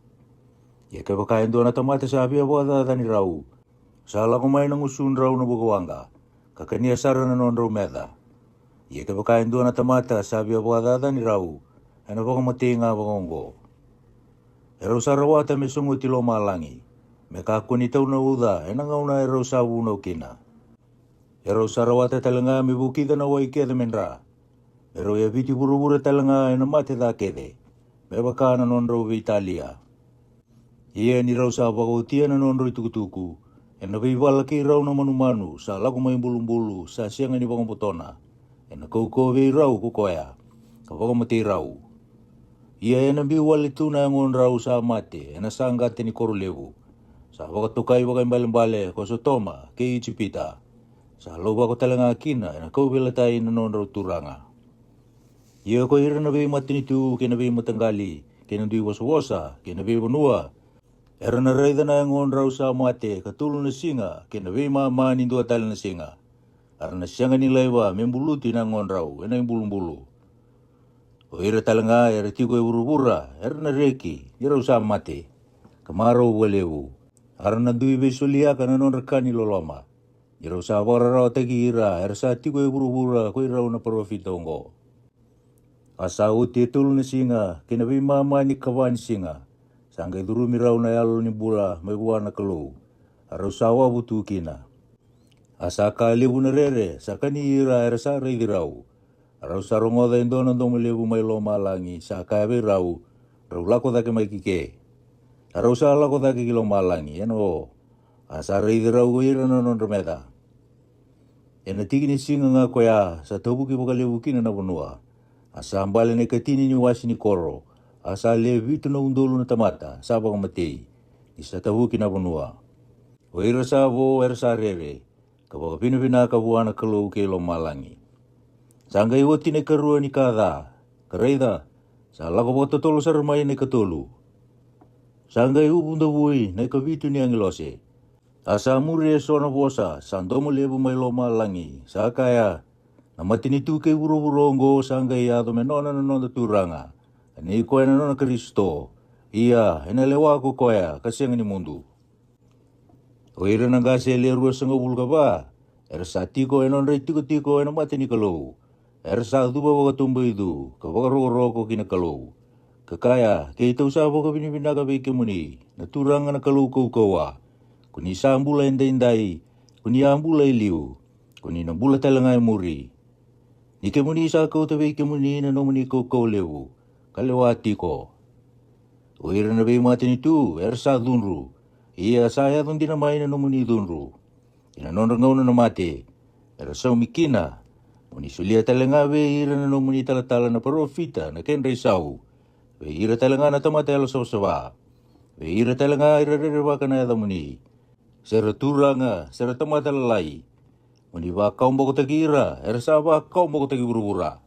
Ia kevaka e dua na tamata sa via vakacacani rau, sa lako mai na gusudrau na vukawaqa, ka kania sara na nodrau meca. Ia kevaka e dua na tamata sa via vakacacani rau, e na vakamatei ga vakaoqo. E rau sa rawata me sogoti lomalagi, me kakua ni tau na uca e na gauna e rau sa vunau kina. E rau sa rawata tale ga me vukica na wai kece me dra, me rau yaviti vuravura tale ga e na mate ca kece, me vaka na nodrau veitalia. Ia ni rau sa vakaotia na nodrau itukutuku, e na veivala kei rau na manumanu sa lako mai bulubulu sa sega ni vakabotona, e na kaukauwa vei rau ko koya, ka vakamatei rau. Ia e na biu wale tu na yagodrau sa mate e na saqata ni koro levu, sa vakatokai vakaibalebale ko Sotoma kei Ijipita, sa lauvako tale ga kina e na kauveilatai na nodrau turaga. Ia ko ira na veimatanitu kei na veimataqali kei na dui vosavosa kei na veivanua, era na raica na yagodrau sa mate ka tolu na siga kei na veimama ni dua tale na siga. Era na sega ni laiva me buluti na yagodrau e na ibulubulu. O ira tale ga era tiko e vuravura era na reki ni rau sa mate, ka marau vakalevu. Era na dui veisoliyaka na nodra ka ni loloma, ni rau sa vakararawataki ira era sa tiko e vuravura ko irau na parofita oqo. A sa oti e tolu na siga kei na veimama ni kava ni siga, sa qai curumi rau na yalo ni bula mai vua na Kalou, a rau sa wavu tu kina. A sa ka levu na rere sa kani ira era sa raici rau. A rau sa rogoca e dua na domo levu mai lomalagi sa kaya vei rau, rau lako cake mai ki ke. A rau sa lako cake ki lomalagi e na o, a sa raici rau ko ira na nodra meca. E na tiki ni siga ga koya sa tavuki vakalevu kina na vanua. A sa bale na ikatini ni wasi ni koro, a sa le vitu na udolu na tamata sa vakamatei, ni sa tavuki na vanua. O ira sa vo era sa rere, ka vakavinavinaka vua na Kalou kei lomalagi. Sa qai oti na ikarua ni ka ca, ka raica, sa lako vakatotolo sara mai na ikatolu. Sa qai uvu davui na ikavitu ni agilose. A sa muri e so na vosa sa domo levu mai lomalagi sa kaya, Na matanitu kei vuravura oqo sa qai yaco me nona na noda Turaga, ka nei koya na nona Karisito. Ia ena lewa ko koya ka sega ni mudu. O ira na qase e le ruasagavulu ka va, era sa tiko e nodra itikotiko ena mata ni Kalou, era sa cuva vakatubaicu ka vakarokoroko ki na Kalou, ka kaya: Keitou sa vakavinavinaka vei kemuni, na Turaga na Kalou kaukauwa, ko ni sa bula edaidai, ko ni a bula e liu, ko ni na bula tale ga e muri. Ni kemuni sa kauta vei kemuni na nomuni kaukauwa levu, ka lewa tiko. O ira na veimatanitu era sa cudru, ia sa yaco dina mai na nomuni cudru. Ena nodra gauna na mate, era saumi kina, mo ni solia tale ga vei ira na nomuni talatala na parofita na kedra isau, vei ira tale ga na tamata yalosavasava, vei ira tale ga era rerevaka na yacamuni, se ra turaga se ra tamata lalai, mo ni vakawabokotaki ira era sa vakawabokotaki vuravura.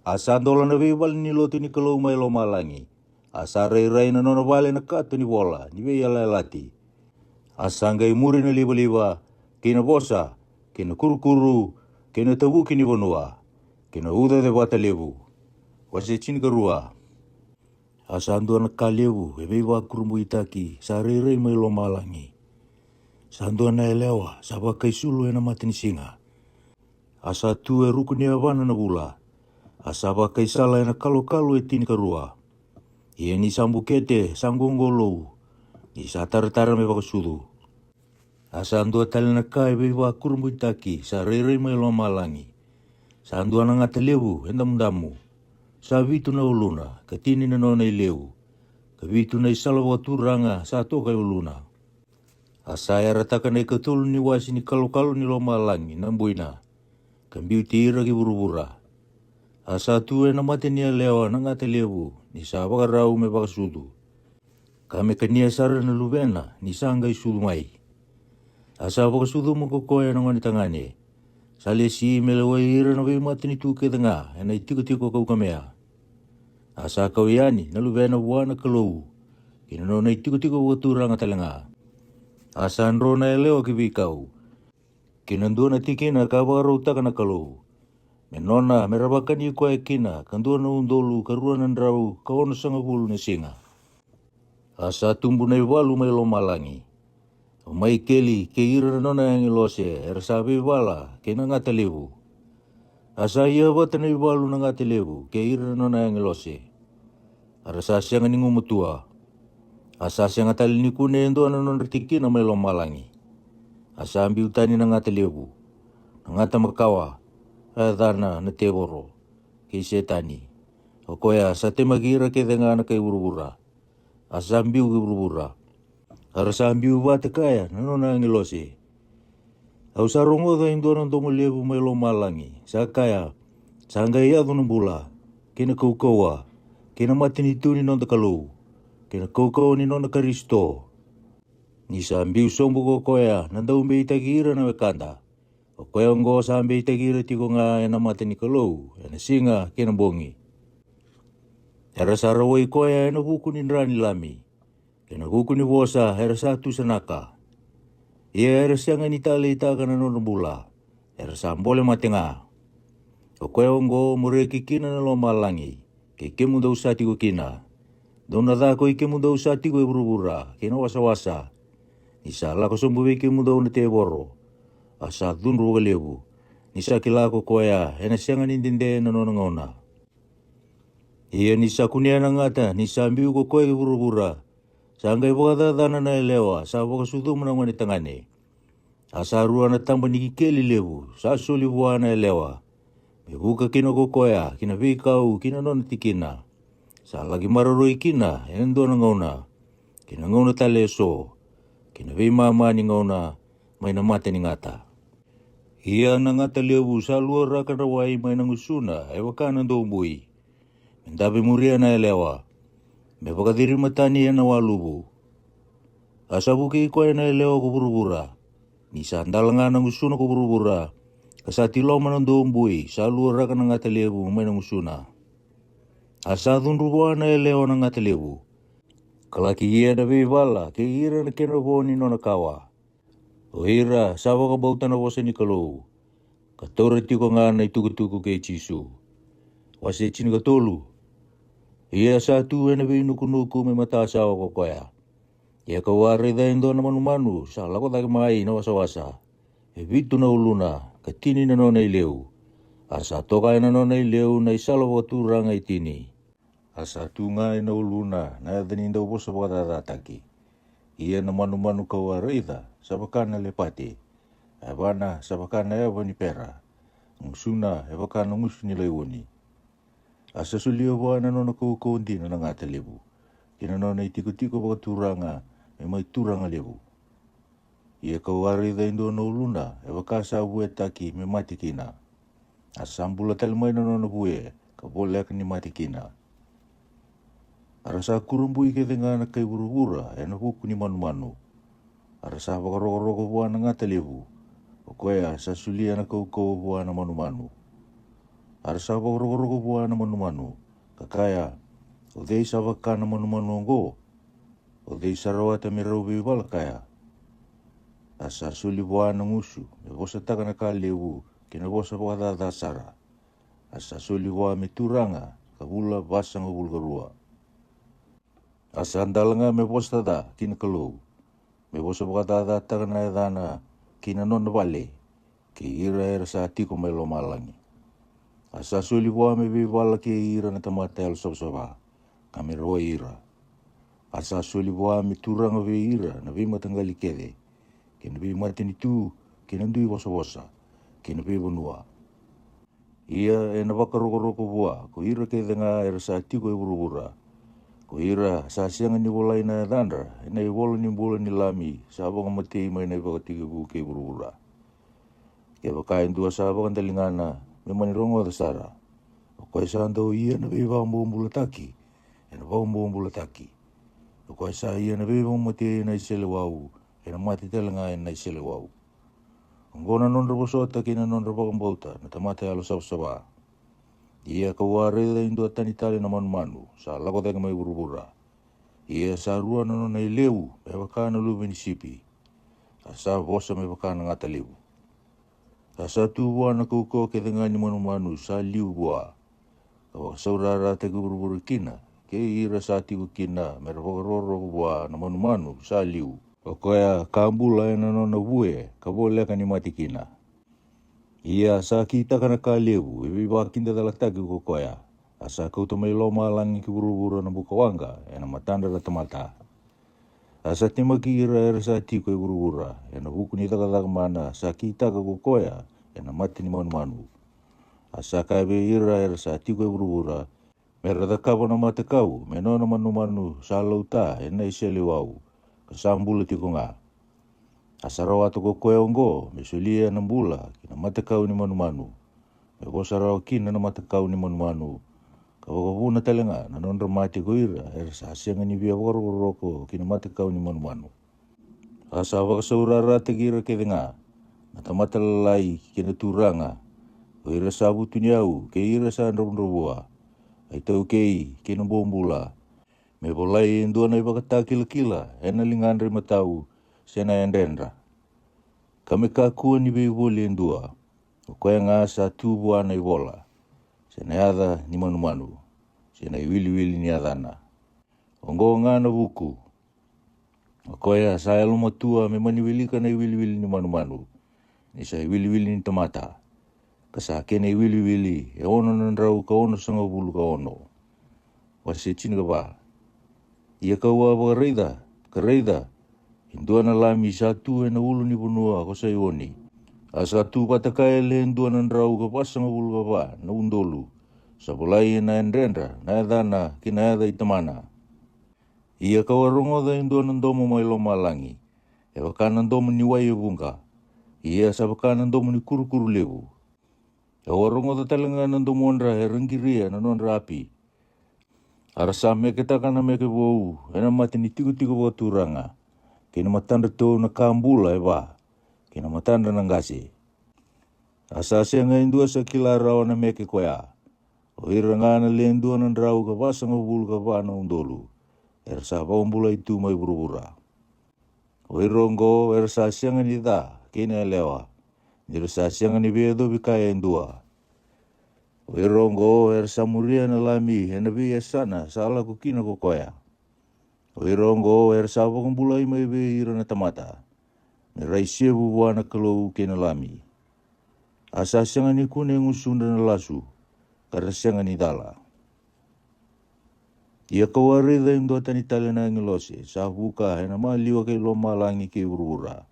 A sa dola na veivale ni lotu ni Kalou mai lomalagi, a sa rairai na nona vale na kato ni vola ni veiyalayalati. A sa qai muri na livaliva, kei na vosa, kei na kurukuru, kei na tavuki ni vanua, kei na ucacevata levu. Wase tinikarua. A sa dua na ka levu e veivakurabuitaki sa rairai mai lomalagi. Sa dua na yalewa sa vakaisulu ena matanisiga. A sa tu e ruku ni yavana na vula. A sa vakaisala ena kalokalo e tinikarua. Ia ni sa bukete sa qoqolou, ni sa taratara me vakasucu. A sa dua tale na ka e veivakurabuitaki sa rairai mai lomalagi. Sa dua na gata levu e damudamu. Sa vitu na uluna ka tini na nona ileu, ka vitu na isala vakaturaga sa toka e uluna. A sa yarataka na ikatolu ni wase ni kalokalo ni lomalagi na buina, ka biuti ira ki vuravura. A sa tu ena mata ni yalewa na gata levu ni sa vakarau me vakasucu, ka me kania sara na luvena ni sa qai sucu mai. A sa vakasucuma ko koya na gone tagane, sa lesi me lewai ira na veimatanitu kece ga ena itikotiko kaukamea. A sa kau yani na luvena vua na Kalou, ki na nona itikotiko vakaturaga tale ga. A sa dro na yalewa ki veikau, ki na dua na tikina ka vakarautaka na Kalou, me nona me ra vakani koya kina ka dua na udolu ka rua na drau ka onosagavulu na siga. A sa tubu na ivalu mai lomalagi. O Maikeli kei ira na nona agilose era sa veivala kei na gata levu. A sa ia vata na ivalu na gata levu kei ira na nona agilose. A ra sa sega ni gumatua. A sa sega tale ni kune e dua na nodra tikina mai lomalagi. A sa biu tani na gata levu, na gata makawa, a yacana na tevoro, kei Setani. O koya sa temaki ira kece ga na kai vuravura. A sa biu ki vuravura. A ra sa biu vata kaya na nona agilose. Au sa rogoca e dua na domo levu mai lomalagi sa kaya: Sa qai yaco na bula, kei na kaukauwa, kei na matanitu ni noda Kalou, kei na kaukauwa ni nona Karisito. Ni sa biu sobu ko koya na daubeitaki ira na wekada. O koya oqo sa beitaki ira tiko ga ena mata ni Kalou ena siga kei na bogi. Era sa rawai koya ena vuku ni dra ni lami, kei na vuku ni vosa era sa tusanaka. Ia era sega ni taleitaka na nodra bula, era sa bole mate ga. O koya oqo mo reki kina na lomalagi, kei kemudou sa tiko kina. Dou na ca koi kemudou sa tiko e vuravura kei na wasawasa, ni sa lako sobu vei kemudou na tevoro. A sa cudru vakalevu, ni sa kila ko koya ena sega ni dede na nona gauna. Ia ni sa kunea na gata ni sa biu ko koya ki vuravura, sa qai vakacacana na yalewa sa vakasucuma na gone tagane. A sa rua na taba ni kikeli levu sa soli vua na yalewa, me vuka kina ko koya ki na veikau ki na nona tikina. Sa laki maroroi kina ena dua na gauna, ki na gauna tale eso, ki na veimama ni gauna mai na mata ni gata. Ia na gata levu sa luaraka na wai mai na gusuna e vaka na dobui, me dave muria na yalewa, me vakacirima tani ena waluvu. A sa vukei koya na yalewa ko vuravura, ni sa dalaga na gusuna ko vuravura, ka sa tiloma na dobui sa luaraka na gata levu mai na gusuna. A sa cudru vua na yalewa na gata levu, ka laki ia na veivala kei ira na kena vo ni nona kawa. O ira sa vakabauta na vosa ni Kalou, ka taura tiko ga na itukutuku kei Jisu. Wase tinikatolu. Ia sa tu ena veinukunuku me matasawa ko koya. Ia kau a raica e dua na manumanu sa lako cake mai na wasawasa. E vitu na uluna, ka tini na nona ileu. A sa toka ena nona ileu na isala vakaturaga e tini. A sa tu ga ena uluna na yaca ni dau vosa vakacacataki. Ia na manumanu kau a raica sa vaka na lepate. A yavana sa vaka na yava ni pera. Gusuna e vaka na gusu ni laioni. A sa solia vua na nona kaukauwa dina na gata levu, kei na nona itikotiko vakaturaga me mai turaga levu. Ia kau a raica e dua na uluna e vaka sa vuetaki me mate kina. A sa bula tale mai na nona vue ka voleka ni mate kina. A ra sa kurabui kece ga na kai vuravura ena vuku ni manumanu. A ra sa vakarokoroko vua na gata levu, o koya sa solia na kaukauwa vua na manumanu. A ra sa vakarokoroko vua na manumanu, ka kaya, o cei sa vaka na manumanu oqo? O cei sa rawata me rau veivala kaya? A sa soli vua na gusu me vosataka na ka levu kei na vosa vakacaca sara. A sa soli vua me turaga ka vula vasagavulu ka rua. A sa dalaga me vosa ca ki na Kalou, me vosa vakacacataka na yacana kei na nona vale, kei ira era sa tiko mai lomalagi. A sa soli vua me veivala kei ira na tamata yalosavasava, ka me rawai ira. A sa soli vua me turaga vei ira na veimataqali kece, kei na veimatanitu, kei na dui vosavosa, kei na veivanua. Ia ena vakarokoroko vua ko ira kece ga era sa tiko e vuravura, ko ira sa sega ni volai na yacadra ena ivola ni bula ni Lami sa vakamatei mai na ivakatekivu kei vuravura. Kevaka e dua sa vakadaligana, me mani rogoca sara. O koya sa dau ia na veivakabobulataki, ena vakabobulataki. O koya sa ia na veivakamatei ena iseleiwau, ena mate tale ga ena iseleiwau. Oqo na nodra vosota kei na nodra vakabauta na tamata yalosavasava. Ia kau a raica e dua tani tale na manumanu sa lako cake mai vuravura. Ia sa rua na nona ileu me vaka na luve ni sipi. A sa vosa me vaka na gata levu. A sa tu vua na kaukauwa kece ga ni manumanu sa liu vua, ka vakasaurarataki vuravura kina, kei ira sa tiko kina me ra vakarokoroko vua na manumanu sa liu, o koya ka bula ena nona vue ka voleka ni mate kina. Ia sa kitaka na ka levu e veivakidacalataki ko koya. A sa kauta mai lomalagi ki vuravura na bukawaqa ena matadra na tamata. A sa temaki ira era sa tiko e vuravura ena vuku ni cakacaka mana sa kitaka ko koya ena mata ni manumanu. A sa kaya vei ira era sa tiko e vuravura, me ra cakava na matakau me nona manumanu sa lauta ena iseleiwau, ka sa bula tiko ga. A sa rawata ko koya oqo me solia na bula ki na matakau ni manumanu, me vosa rawa kina na matakau ni manumanu, ka vakavuna tale ga na nodra mate ko ira era sa sega ni via vakarokoroko ki na matakau ni manumanu. A sa vakasaurarataki ira kece ga, na tamata lalai kei na turaga, ko ira sa vutuniyau kei ira sa dravudravua, a itaukei kei na bobula, me volai e dua na ivakatakilakila ena ligadra imatau se na yadredra. Ka me kakua ni veivoli e dua, o koya ga sa tu vua na ivola, se na yaca ni manumanu, se na iwiliwili ni yacana. Oqo ga na vuku. O koya sa yalomatua me mani wilika na iwiliwili ni manumanu, ni sa iwiliwili ni tamata, ka sa kena iwiliwili e ono na drau ka onosagavulu ka ono. Wase tinikava. Ia kau a vakaraica, ka raica, e dua na lami sa tu ena ulu ni vanua ko Saioni. A sa tu vata kaya e le dua na drau ka vasagavulu ka va na udolu, sa volai ena yadredra na yacana kei na yaca i tamana. Ia kau a rogoca e dua na domo mai lomalagi, e vaka na domo ni wai e vuqa, ia sa vaka na domo ni kurukuru levu. Au a rogoca tale ga na domodra era qiria na nodra api. A ra sa meketaka na meke vou ena mata ni tikotiko vakaturaga, kei na matadra tou na ka bula e va, kei na matadra na qase. A sa sega e dua sa kila rawa na meke koya. O ira ga na le dua na drau ka vasagavulu ka va na udolu, era sa vakabulai tu mai vuravura. O ira oqo era sa sega ni ca kei na yalewa, ni ra sa sega ni veiyacovi kaya e dua. O ira oqo era sa muria na Lami ena veiyasana sa lako kina ko koya. O ira oqo era sa vakabulai mai vei ira na tamata, me ra isevu vua na Kalou kei na Lami. A sa sega ni kune gusudra na lasu, ka ra sega ni cala. Ia ka'u a raica e dua tani tale na agilose sa vuka ena maliwa kei lomalagi kei vuravura,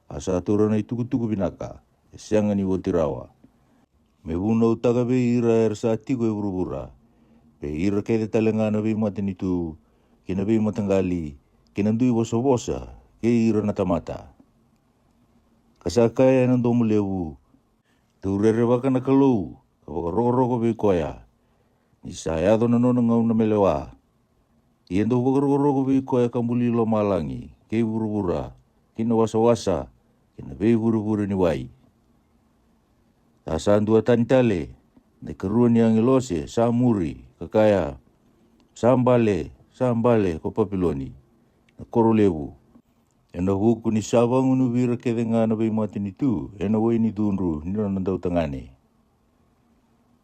a sa taura na itukutuku vinaka e sega ni oti rawa, me vunautaka vei ira era sa tiko e vuravura, vei ira kece tale ga na veimatanitu, kei na veimataqali, kei na dui vosavosa, kei ira na tamata. Ka sa kaya ena domo levu: Dou rerevaka na Kalou, ka vakarokoroko vei koya, ni sa yaco na nona gauna me lewa. Ia dou vakarokoroko vei koya ka buli lomalagi kei vuravura, kei na wasawasa, kei na veivurevure ni wai. A sa dua tani tale, na ikarua ni agilose sa muri, ka kaya: Sa bale, sa bale ko Papiloni, na koro levu, ena vuku ni sa vagunuvi ira kece ga na veimatanitu ena wai ni cudru ni nona dautagane.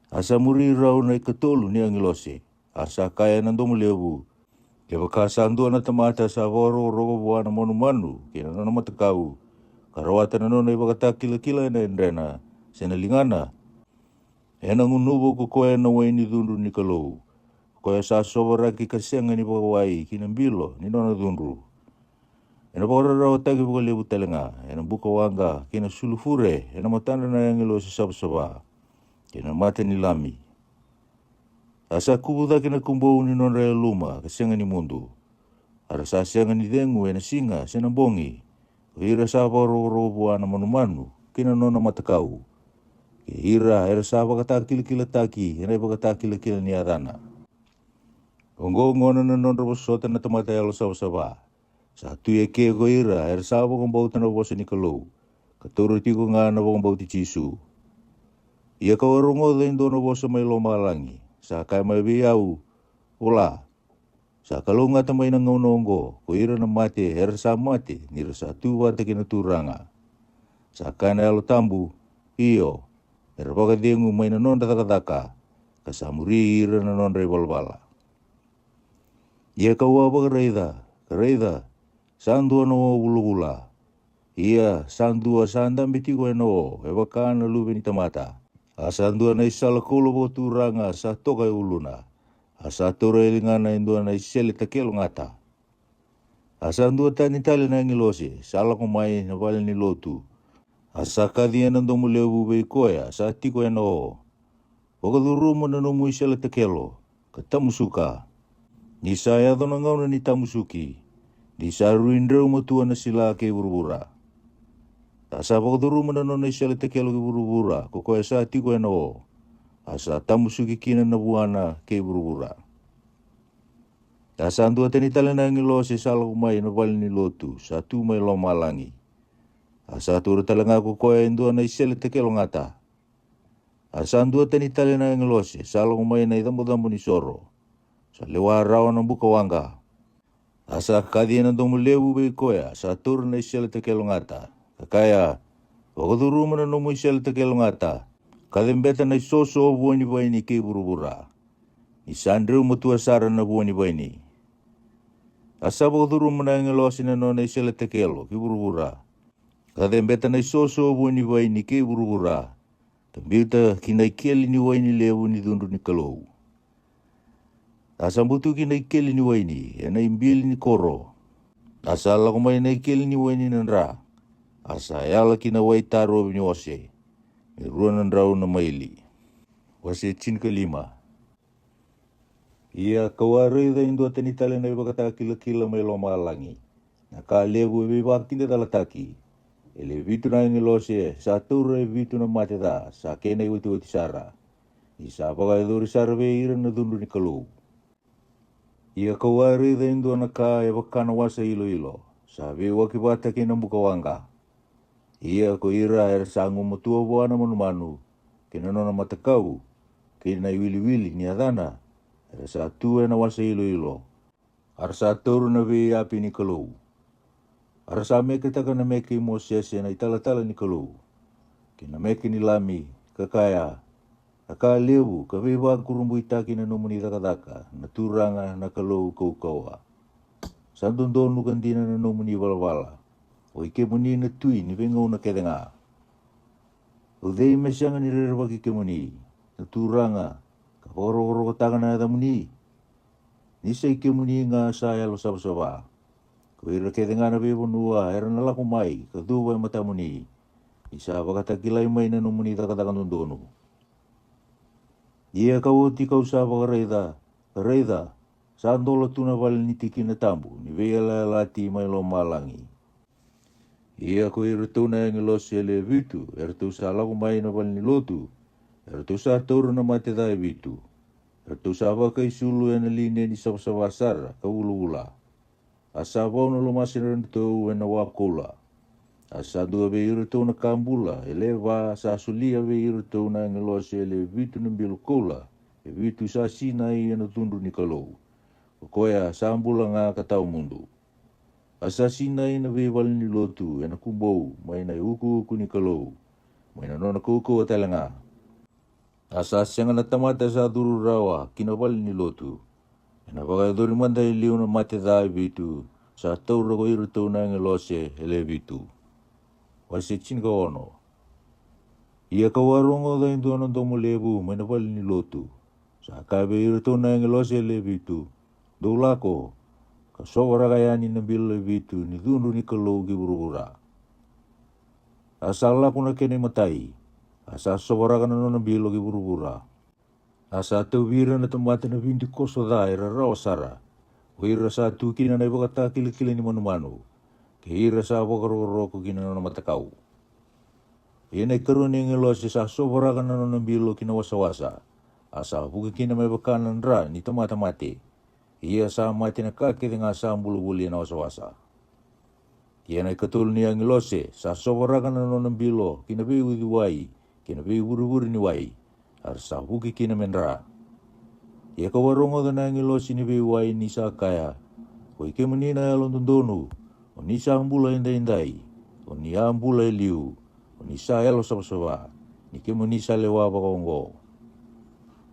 A sa muri rau na ikatolu ni agilose, a sa kaya ena domo levu: Kevaka sa dua na tamata sa vakarokoroko vua na manumanu kei na nona matakau, ka rawata na nona ivakatakilakila ena yadrena se na ligana, ena gunuva ko koya na wai ni cudru ni Kalou, ko koya sa sovaraki ka sega ni vakawai ki na bilo ni nona cudru. Ena vakararawataki vakalevu tale ga ena buka waqa kei na sulufure ena matadra na agilose savasava, kei na mata ni Lami. A sa kuvu cake na kubou ni nodra yaluma ka sega ni mudu. A ra sa sega ni cegu ena siga se na bogi, ko ira sa vakarokoroko vua na manumanu kei na nona matakau, kei ira era sa vakatakilakilataki ena ivakatakilakila ni yacana. Oqo gona na nodra vosota na tamata yalo savasava. Sa tu eke ko ira era sa vakabauta na vosa ni Kalou, ka taura tiko ga na vakabauti Jisu. Ia ka'u a rogoca e dua na vosa mai lomalagi, sa kaya mai vei au: Vola, sa kalougata mai na gauna oqo ko ira na mate era sa mate ni ra sa tu vata kei na Turaga. Sa kaya na Yalo Tabu: Io, era vakacegu mai na nodra cakacaka, ka sa muri ira na nodra ivalavala. Ia ka'u a vakaraica, ka raica, sa dua na o vulavula. Ia sa dua sa dabe tiko ena o e vaka na Luve ni tamata. A sa dua na isala koula vakaturaga sa toka e uluna. A sa taura e ligana e dua na isele takelo gata. A sa dua tani tale na agilose sa lako mai na vale ni lotu. A sa kaci ena domo levu vei koya sa tiko ena o: Vakacuruma na nomu isele takelo, ka tamusuka. Ni sa yaco na gauna ni tamusuki, ni sa rui dreu matua na sila kei vuravura. A sa vakacuruma na nona isele takelo ki vuravura ko koya sa tiko ena o, a sa tamusuki kina na vuana kei vuravura. A sa dua tani tale na agilose sa lako mai na vale ni lotu sa tu mai lomalagi. A sa taura tale ga ko koya e dua na isele takelo gata. A sa dua tani tale na agilose sa lako mai na icabocabo ni soro, sa lewa rawa na buka waqa. A sa kaci ena domo levu vei koya sa taura na isele takelo gata, ka kaya: Vakacuruma na nomu isele takelo gata, ka cebeta na isoso o vua ni vaini kei vuravura. Ni sa dreu matua sara na vua ni vaini. A sa vakacuruma na agilose na nona isele takelo ki vuravura, ka cebeta na isoso o vua ni vaini kei vuravura, ka biuta ki na ikeli ni waini levu ni cudru ni Kalou. A sa butuki na ikeli ni waini ena ibili ni koro. A sa lako mai na ikeli ni waini na dra. A sa yala ki na wai tarovi ni ose, me rua na drau na maili. Wase tinikalima. Ia ka'u a raica e dua tani tale na ivakatakilakila mai lomalagi, na ka levu e veivakakidacalataki. E le vitu na agilose sa taura e vitu na mate ca sa kena iwatiwati sara, ni sa vakayacori sara vei ira na cudru ni Kalou. Ia ka'u a raica e dua na ka e vaka na wasa iloilo sa veiwaki vata kei na buka waqa. Ia ko ira era sa gumatua vua na manumanu, kei na nona matakau, kei na iwiliwili ni yacana, era sa tu ena wasa iloilo. A ra sa taura na veiyapi ni Kalou. A ra sa meketaka na meke i Mosese na italatala ni Kalou. kei na meke ni lami, ka kaya, a ka levu ka veivakurabuitaki na nomuni cakacaka, na Turaga na Kalou kaukauwa. Sa dodonu ka dina na nomuni valavala, o i kemuni na tui ni veigauna kece ga. O cei me sega ni rerevaki kemuni, na Turaga, ka vakarokorokotaka na yacamuni? Ni sa i kemuni ga sa yalo savasava. Ko ira kece ga na veivanua era na lako mai ka cuva e matamuni, ni sa vakatakilai mai na nomuni cakacaka dodonu. Ia ka oti kau sa vakaraica, ka raica, sa dola tu na vale ni tikina tabu ni veiyalayalati mai lomalagi. Ia ko iratou na agilosi e le vitu eratou sa lako mai na vale ni lotu, eratou sa taura na mate ca e vitu. Eratou sa vakaisulu ena lineni savasava sara ka vulavula. A sa vau na lomaseraidratou ena wa koula. A sa dua vei iratou na ka bula e le va sa solia vei iratou na agilosi e le vitu na bilo koula e vitu sa sinai ena cudru ni Kalou, o koya sa bula ga ka tawa mudu. A sa sinai na veivale ni lotu ena kubou mai na iukuuku ni Kalou, mai na nona kaukauwa tale ga. A sa sega na tamata sa curu rawa ki na vale ni lotu. Ena vakayacori mada e liu na mate ca e vitu sa taura ko iratou na agilosi e le vitu. Wase tinikaono. Ia kau a rogoca e dua na domo levu mai na vale ni lotu, sa kaya vei iratou na agilosi e le vitu, dou lako ka sovaraka yani na bilo e vitu ni cudru ni Kalou ki vuravura. A sa lako na kena imatai, a sa sovaraka na nona bilo ki vuravura. A sa tauvi ira na tamata na vidikoso ca era rawa sara, o ira sa tu kina na ivakatakilakila ni manumanu, kei ira sa vakarokoroko ki na nona matakau. Ia na ikarua ni agilosi sa sovaraka na nona bilo ki na wasawasa, a sa vuki kina me vaka na dra ni tamata mate. Ia sa mate na ka kece ga sa bula voli ena wasawasa. Ia na ikatolu ni agilosi sa sovaraka na nona bilo ki na veiuciwai kei na veivurevure ni wai, a ra sa vuki kina me dra. Ia kau a rogoca na agilosi ni veiwai ni sa kaya, ko i kemuni na yalododonu, o ni sa bula edaidai, o ni a bula e liu, o ni sa yalosavasava, ni kemuni sa lewa vakaoqo.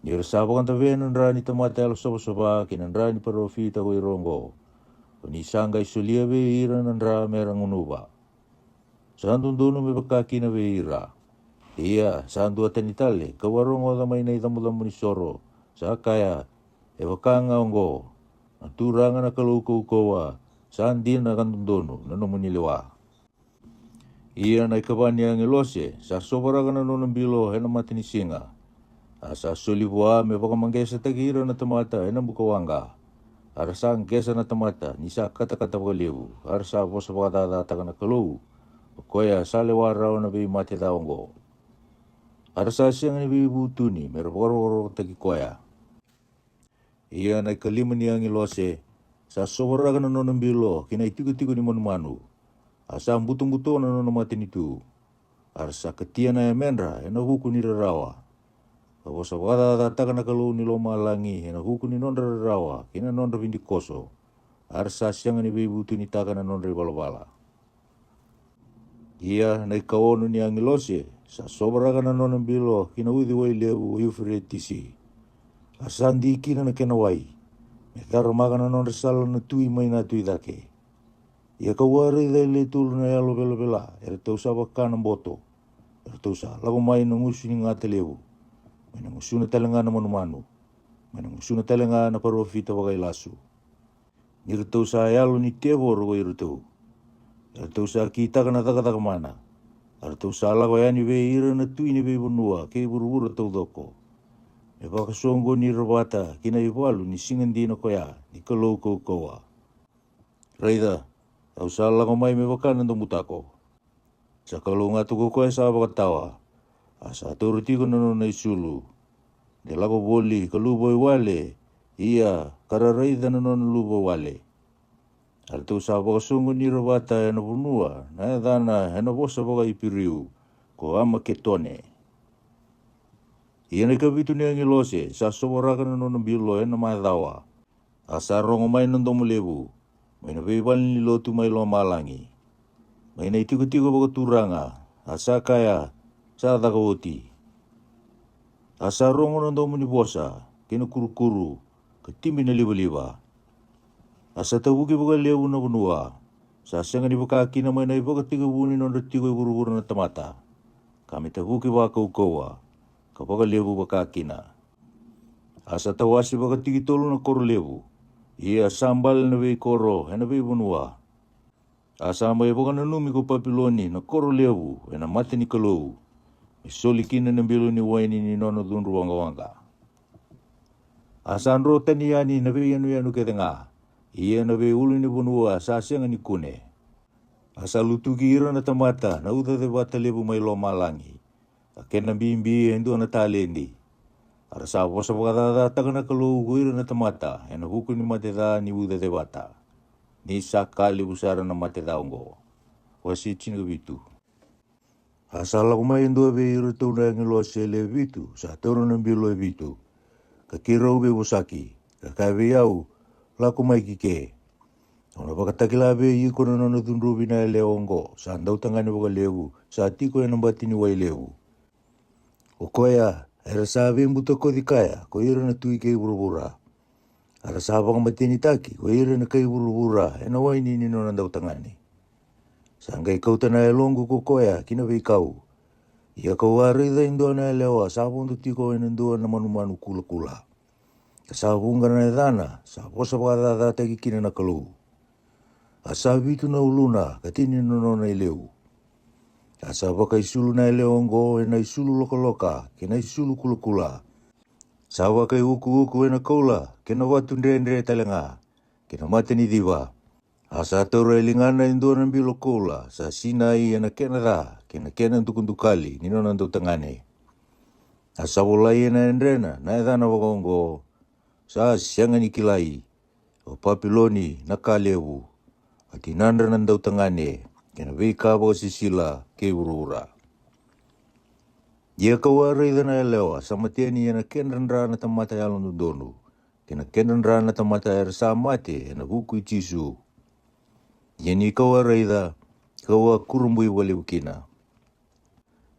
Ni ra sa vakadavea na dra ni tamata yalosavasava kei na dra ni parofita ko ira oqo, o ni sa qai solia vei ira na dra me ra gunuva. Sa dodonu me vaka kina vei ira. Ia sa dua tani tale kau a rogoca mai na icabocabo ni soro, sa kaya, e vaka ga oqo, na Turaga na Kalou kaukauwa, sa dina ka dodonu na nomuni lewa. Ia na ikava ni agilosi sa sovaraka na nona bilo ena matanisiga, a sa soli vua me vakamagesataki ira na tamata ena bukawaqa. A ra sa gesa na tamata ni sa katakata vakalevu, a ra sa vosa vakacacataka na Kalou, o koya sa lewa rawa na veimate ca oqo. A ra sa sega ni veivutuni me ra vakarokorokotaki koya. Ia na ikalima ni agilosi sa sovaraka na nona bilo ki na itikotiko ni manumanu, a sa butobuto na nona matanitu. A ra sa katia na yamedra ena vuku ni rarawa, ka vosa vakacacataka na Kalou ni lomalagi ena vuku ni nodra rarawa kei na nodra vidikoso. A ra sa sega ni veivutunitaka na nodra ivalavala. Ia na ikaono ni agilosi sa sovaraka na nona bilo ki na uciwai levu o Iuferetisi. A sa di kina na kena wai, me caramaka na nodra sala na tui mai na tui cake. Ia kau a raica e le tolu na yalo velavela eratou sa vaka na boto, eratou sa lako mai na gusu ni gata levu, mai na gusuna tale ga na manumanu, mai na gusuna tale ga na parofita vakailasu. Ni ratou sa yalo ni tevoro ko iratou, eratou sa kitaka na cakacaka mana. A ratou sa lako yani vei ira na tui ni veivanua kei vuravura taucoko, me vakasoqoni ira vata ki na ivalu ni siga dina koya ni Kalou kaukauwa. Raica, au sa lako mai me vaka na dobutako. Sa kalougata ko koya sa vakatawa, a sa taura tiko na nona isulu. De lako voli ka luva i wale, ia ka ra raica na nona luva i wale. A ratou sa vakasoqoni ira vata ena vanua na yacana ena vosa vakaIperiu ko Amaketone. Ia na ikavitu ni agilosi sa sovaraka na nona bilo ena macawa. A sa rogo mai na domo levu mai na veivale ni lotu mai lomalagi, mai na itikotiko vakaturaga, a sa kaya, sa caka oti. A sa rogo na domo ni vosa kei na kurukuru, ka tibi na livaliva. A sa tavuki vakalevu na vanua, sa sega ni vaka kina mai na ivakatekivu ni nodra tiko e vuravura na tamata, ka me tavuki vakaukauwa, ka vakalevu vaka kina. A sa tawasi vakatikitolu na koro levu, ia sa bale na veikoro e na veivanua. A sa mai vakananumi ko Papiloni na koro levu e na mata ni Kalou, me soli kina na bilo ni waini ni nona cudru waqawaqa. A sa dro tani yani na veiyanuyanu kece ga, ia na veiulu ni vanua sa sega ni kune. A sa lutuki ira na tamata na ucacevata levu mai lomalagi, a kena bibi e dua na taledi. A ra sa vosa vakacacataka na Kalou ko ira na tamata e na vuku ni mate ca ni ucacevata, ni sa ka levu sara na mate ca oqo. Wase tinikavitu. A sa lako mai e dua vei iratou na agilose e le vitu sa taura na bilo e vitu, ka keirau veivosaki, ka kaya vei au, Lako mai ki ke. Au na vakatakila vei iko na nona cudruvi na yalewa oqo sa dautagane vakalevu, sa tiko e na bati ni wai levu. O koya era sa veibutakoci kaya ko ira na tui kei vuravura. A ra sa vakamatenitaki ko ira na kai vuravura e na waini ni nona dautagane. Sa qai kauta na yaloqu ko koya ki na veikau. Ia kau a raica e dua na yalewa sa vodo tiko e na dua na manumanu kulakula, ka sa vuqa na yacana sa vosa vakacacataki kina na Kalou. A sa vitu na uluna ka tini na nona ileu. A sa vakaisulu na yalewa oqo e na isulu lokaloka kei na isulu kulakula. Sa vakaiukuuku e na koula kei na vatu dredre tale ga, kei na mata ni civa. A sa taura e ligana e dua na bilo koula sa sinai e na kena ca kei na kena dukadukali ni nona dautagane. A sa volai e na yadrena na yacana vakaoqo, Sa sega ni kilai, o Papiloni na ka levu, a tinadra na dautagane kei na veika vakasisila kei vuravura. Ia kau a raica na yalewa sa mateni e na kedra dra na tamata yalododonu, kei na kedra dra na tamata era sa mate e na vuku i Jisu. Ia ni kau a raica, kau a kurabui vakalevu kina.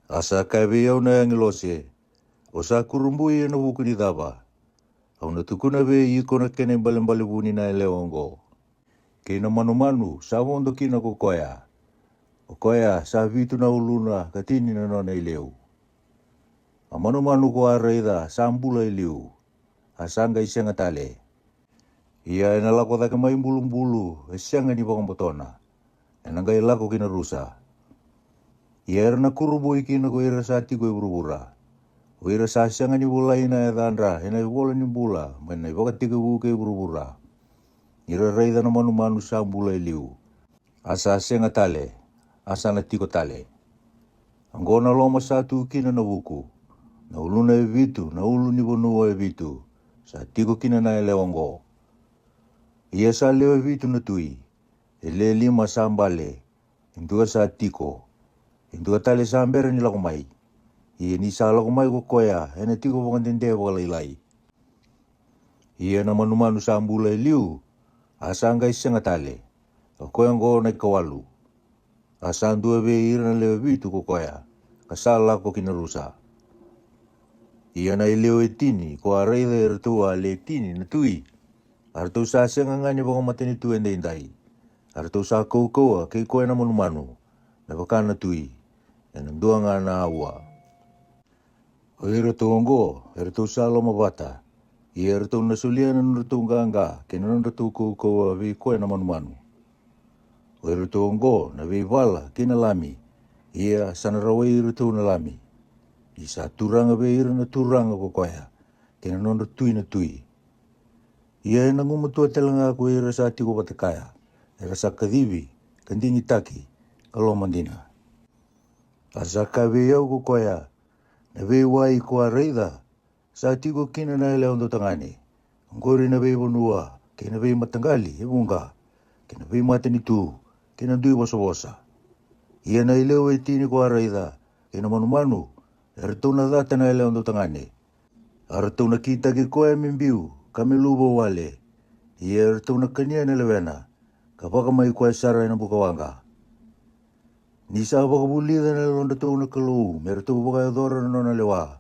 A sa kaya vei au na agilose, O sa kurabui e na vuku ni cava? Au na tukuna vei iko na kena ibalebale vuni na yalewa oqo, kei na manumanu sa vodo kina ko koya. O koya sa vitu na uluna ka tini na nona ileu. A manumanu ko a raica sa bula e liu, a sa qai sega tale. Ia e na lako cake mai bulubulu e sega ni vakabotona, e na qai lako ki na rusa. Ia era na kurabui kina ko ira sa tiko e vuravura, o ira sa sega ni volai na yacadra e na ivola ni bula mai na ivakatekivu kei vuravura. Ni ra raica na manumanu sa bula e liu, a sa sega tale, a sa na tiko tale. Oqo na loma sa tu kina na vuku, na uluna e vitu na ulu ni vanua e vitu, sa tiko kina na yalewa oqo. Ia sa lewe vitu na tui, e le lima sa bale, e dua sa tiko, e dua tale sa bera ni lako mai. Ia ni sa lako mai ko koya e na tiko vakadede vakalailai. Ia na manumanu sa bula e liu, a sa qai sega tale, o koya oqo na ikawalu. A sa dua vei ira na lewe vitu ko koya, ka sa lako ki na rusa. Ia na ileu e tini ko a raica e ratou a le tini na tui, a ratou sa sega ga ni vakamatanitu edaidai, a ratou sa kaukauwa kei koya na manumanu, me vaka na tui, e na dua ga na aua. O iratou oqo eratou sa lomavata, ia eratou na solia na nodratou qaqa kei na nodratou kaukauwa vei koya na manumanu. O iratou oqo na veivala kei na lami, ia sa na rawai iratou na lami. Ni sa turaga vei ira na turaga ko koya, kei na nodra tui na tui. Ia e na gumatua tale ga ko ira sa tiko vata kaya, era sa kacivi, ka digitaki, ka lomadina. A sa kaya vei au ko koya, Na veiwai ko a raica, sa tiko kina na yalewa dautagane, oqori na veivanua kei na veimataqali e vuqa, kei na veimatanitu, kei na dui vosavosa. Ia na ileu e tini ko a raica, kei na manumanu, eratou na cata na yalewa dautagane. A ratou na kitaki koya me biu ka me luva wale. Ia eratou na kania na lewena, ka vakamai koya sara e na bukawaqa. Ni sa vakavulica na yalodratou na Kalou me ratou vakayacora na nona lewa,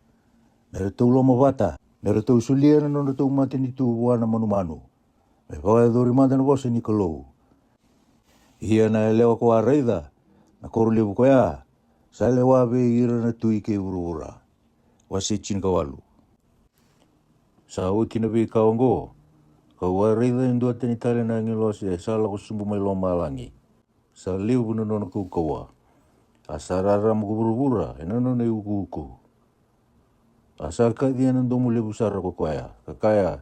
me ratou lomavata, me ratou solia na nodratou matanitu vua na manumanu, me vakayacori mada na vosa ni Kalou. Ia na yalewa ko a raica na koro levu koya, sa lewa vei ira na tui kei vuravura. Wase tinikawalu. Sa oti na veika oqo, ka'u a raica e dua tani tale na agilosi e sa lako sobu mai lomalagi. Sa levu na nona kaukauwa, a sa rarama ko vuravura e na nona iukuuku. A sa kaci e na domo levu sara ko koya, ka kaya,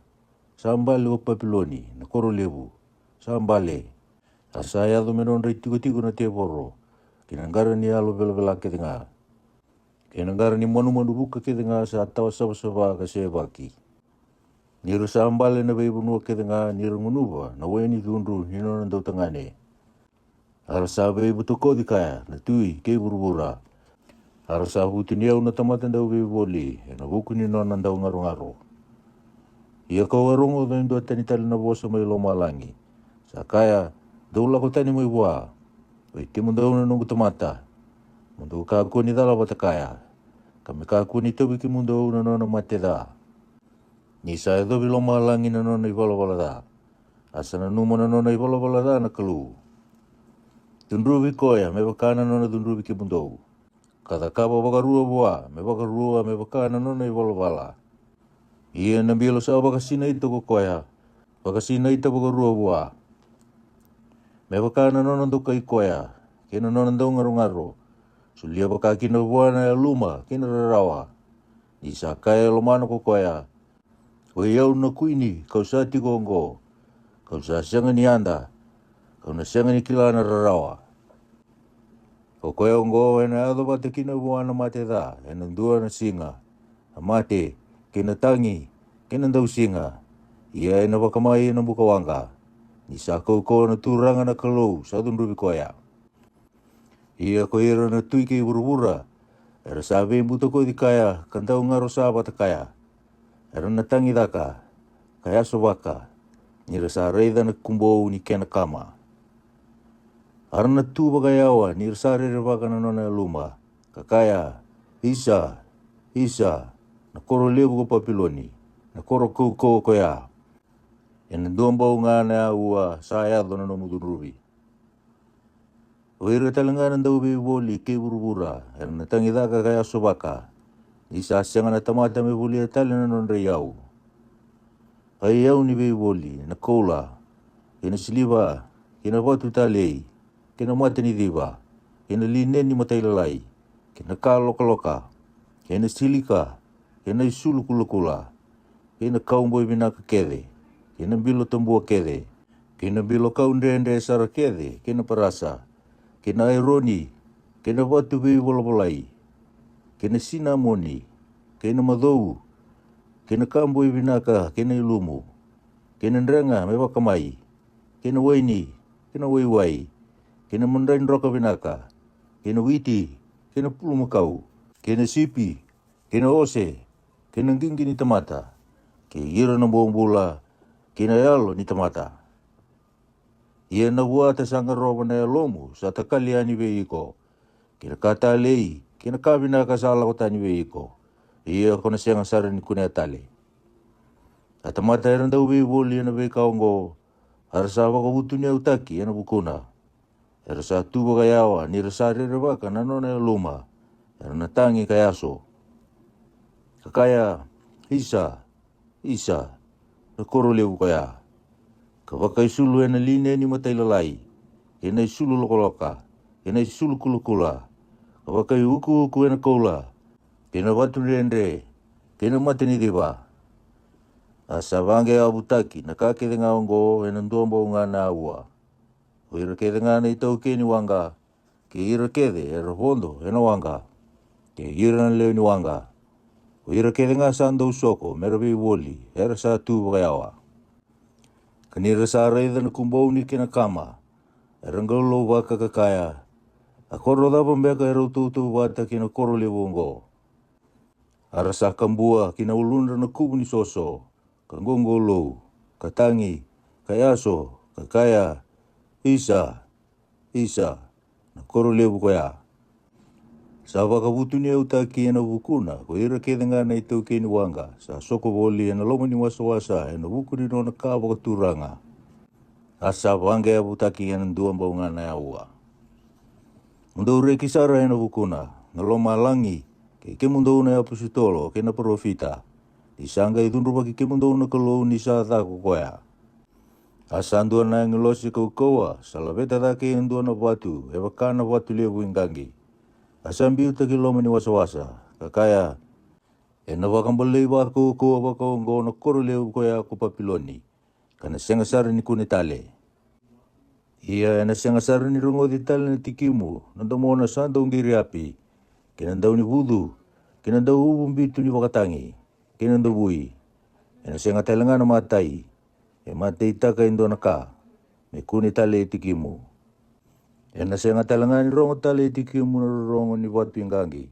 Sa bale ko Papiloni na koro levu, sa bale! A sa yaco me nodra itikotiko na tevoro, kei na qara ni yalo velavela kece ga, kei na qara ni manumanu vuka kece ga sa tawa savasava ka sevaki. Ni ra sa bale na veivanua kece ga ni ra gunuva na wai ni cudru ni nona dautagane. A ra sa veivutakoci kaya na tui kei vuravura. A ra sa vutuniyau na tamata dauveivoli e na vuku ni nona daugarogaro. Ia ka'u a rogoca e dua tani tale na vosa mai lomalagi, sa kaya, Dou lako tani mai vua, oi kemudou na noqu tamata, mo dou kakua ni cala vata kaya, ka me kakua ni tauvi kemudou na nona mate ca. Ni sa yacovi lomalagi na nona ivalavala ca, a sa nanuma na nona ivalavala ca na Kalou. Cudruvi koya me vaka na nona cudruvi kemudou, ka cakava vakarua vua me vakarua me vaka na nona ivalavala. Ia na bilo sa vakasinaita ko koya, vakasinaita vakarua vua, me vaka na nona dokai koya, kei na nona daugarogaro, solia vakakina vua na yaluma kei na rarawa. Ni sa kaya e lomana ko koya, Oi au na kuini, ka'u sa tiko oqo, ka'u sa sega ni yada, ka'u na sega ni kila na rarawa. O koya oqo e na yaco vata kina vua na mate ca e na dua na siga, a mate, kei na tagi, kei na dausiga, ia e na vakamai e na buka waqa. Ni sa kaukauwa na Turaga na Kalou sa cudruvi koya. Ia ko ira na tui kei vuravura, era sa veibutakoci kaya ka daugarosa vata kaya, era na tagicaka, ka yasovaka, ni ra sa raica na kubou ni kena kama. A ra na tu vakayawa ni ra sa rerevaka na nona yaluma, ka kaya, Isa, isa, na koro levu ko Papiloni, na koro kaukauwa koya! E na dua bau ga na aua sa yaco na nomu cudruvi. O ira tale ga na dauveivoli kei vuravura era na tagicaka ka yasovaka, ni sa sega na tamata me volia tale na nodra iyau. A iyau ni veivoli na koula, kei na siliva, kei na vatu talei, kei na mata ni civa, kei na lineni matailalai, kei na ka lokaloka, kei na silika, kei na isulu kulakula, kei na kauboi vinaka kece, kei na bilo tabua kece, kei na bilo kau dredre sara kece, kei na parasa, kei na aironi, kei na vatu veivolavolai, kei na sinamoni, kei na macou, kei na ka boi vinaka kei na ilumu, kei na drega me vakamai, kei na waini, kei na waiwai, kei na madrai droka vinaka, kei na witi, kei na pulumakau, kei na sipi, kei na ose, kei na qiqi ni tamata, kei ira na bobula, kei na yalo ni tamata. Ia na vuata sa qarova na yalomu sa takali yani vei iko, kei na ka talei, kei na ka vinaka sa lako tani vei iko, ia ko na sega sara ni kunea tale. A tamata era dauveivoli ena veika oqo, a ra sa vakavutuniyautaki ena vukuna. Era sa tu vakayawa ni ra sa rerevaka na nona yaluma, era na tagi ka yaso, ka kaya, Isa, isa, na koro levu koya, ka vakaisulu ena lineni matailalai, kei na isulu lokaloka, kei na isulu kulakula, ka vakaiukuuku ena koula, kei na vatu dredre, kei na mata ni civa. A sa vaqeavutaki na ka kece ga oqo ena dua bau ga na aua. O ira kece ga na itaukei ni waqa, kei ira kece era vodo ena waqa, kei ira na lewe ni waqa, o ira kece ga sa dau soko me ra veivoli, era sa tu vakayawa. Ka ni ra sa raica na kubou ni kena kama, era qalouvaka ka kaya, A koro cava beka e rau tautauvata kei na koro levu oqo? A ra sa kabua ki na uludra na kuvu ni soso, ka qoqolou, ka tagi, ka yaso, ka kaya, Isa, isa, na koro levu koya. Sa vakavutuniyautaki ena vukuna ko ira kece ga na itaukei ni waqa sa soko voli ena loma ni wasawasa ena vuku ni nona ka vakaturaga. A sa vaqeavutaki ena dua bau ga na aua. Mo dou reki sara ena vukuna, na lomalagi, kei kemudou na iapositolo kei na parofita, ni sa qai cudruvaki kemudou na Kalou ni sa ca ko koya. A sa dua na agilosi kaukauwa sa laveta cake e dua na vatu e vaka na vatu levu iqaqi. A sa biuta ki loma ni wasawasa, ka kaya, ena vakabalei vakaukauwa vakaoqo na koro levu koya ko Papiloni, ka na sega sara ni kune tale. Ia ena sega sara ni rogoci tale na tikimu na domona sa dau qiri api, kei na dau ni vucu, kei na dau uvu bitu ni vakatagi, kei na davui. Ena sega tale ga na matai e mateitaka e dua na ka me kune tale e tikimu. Ena sega tale ga ni rogo tale e tikimu na rorogo ni vatu iqaqi.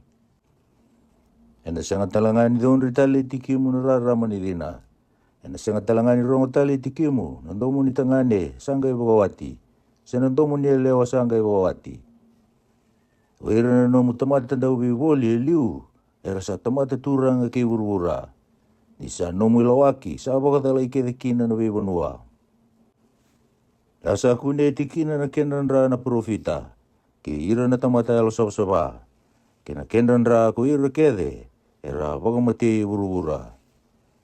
Ena sega tale ga ni codri tale e tikimu na rarama ni cina. Ena sega tale ga ni rogo tale e tikimu na domo ni tagane sa qai vakawati, se na domo ni yalewa sa qai vakawati. O ira na nomu tamata dauveivoli e liu, era sa tamata turaga kei vuravura, ni sa nomu ilawaki sa vakacalai kece kina na veivanua. A sa kuneti kina na kedra dra na parofita, kei ira na tamata yalosavasava, kei na kedra dra ko ira kece era a vakamatei e vuravura.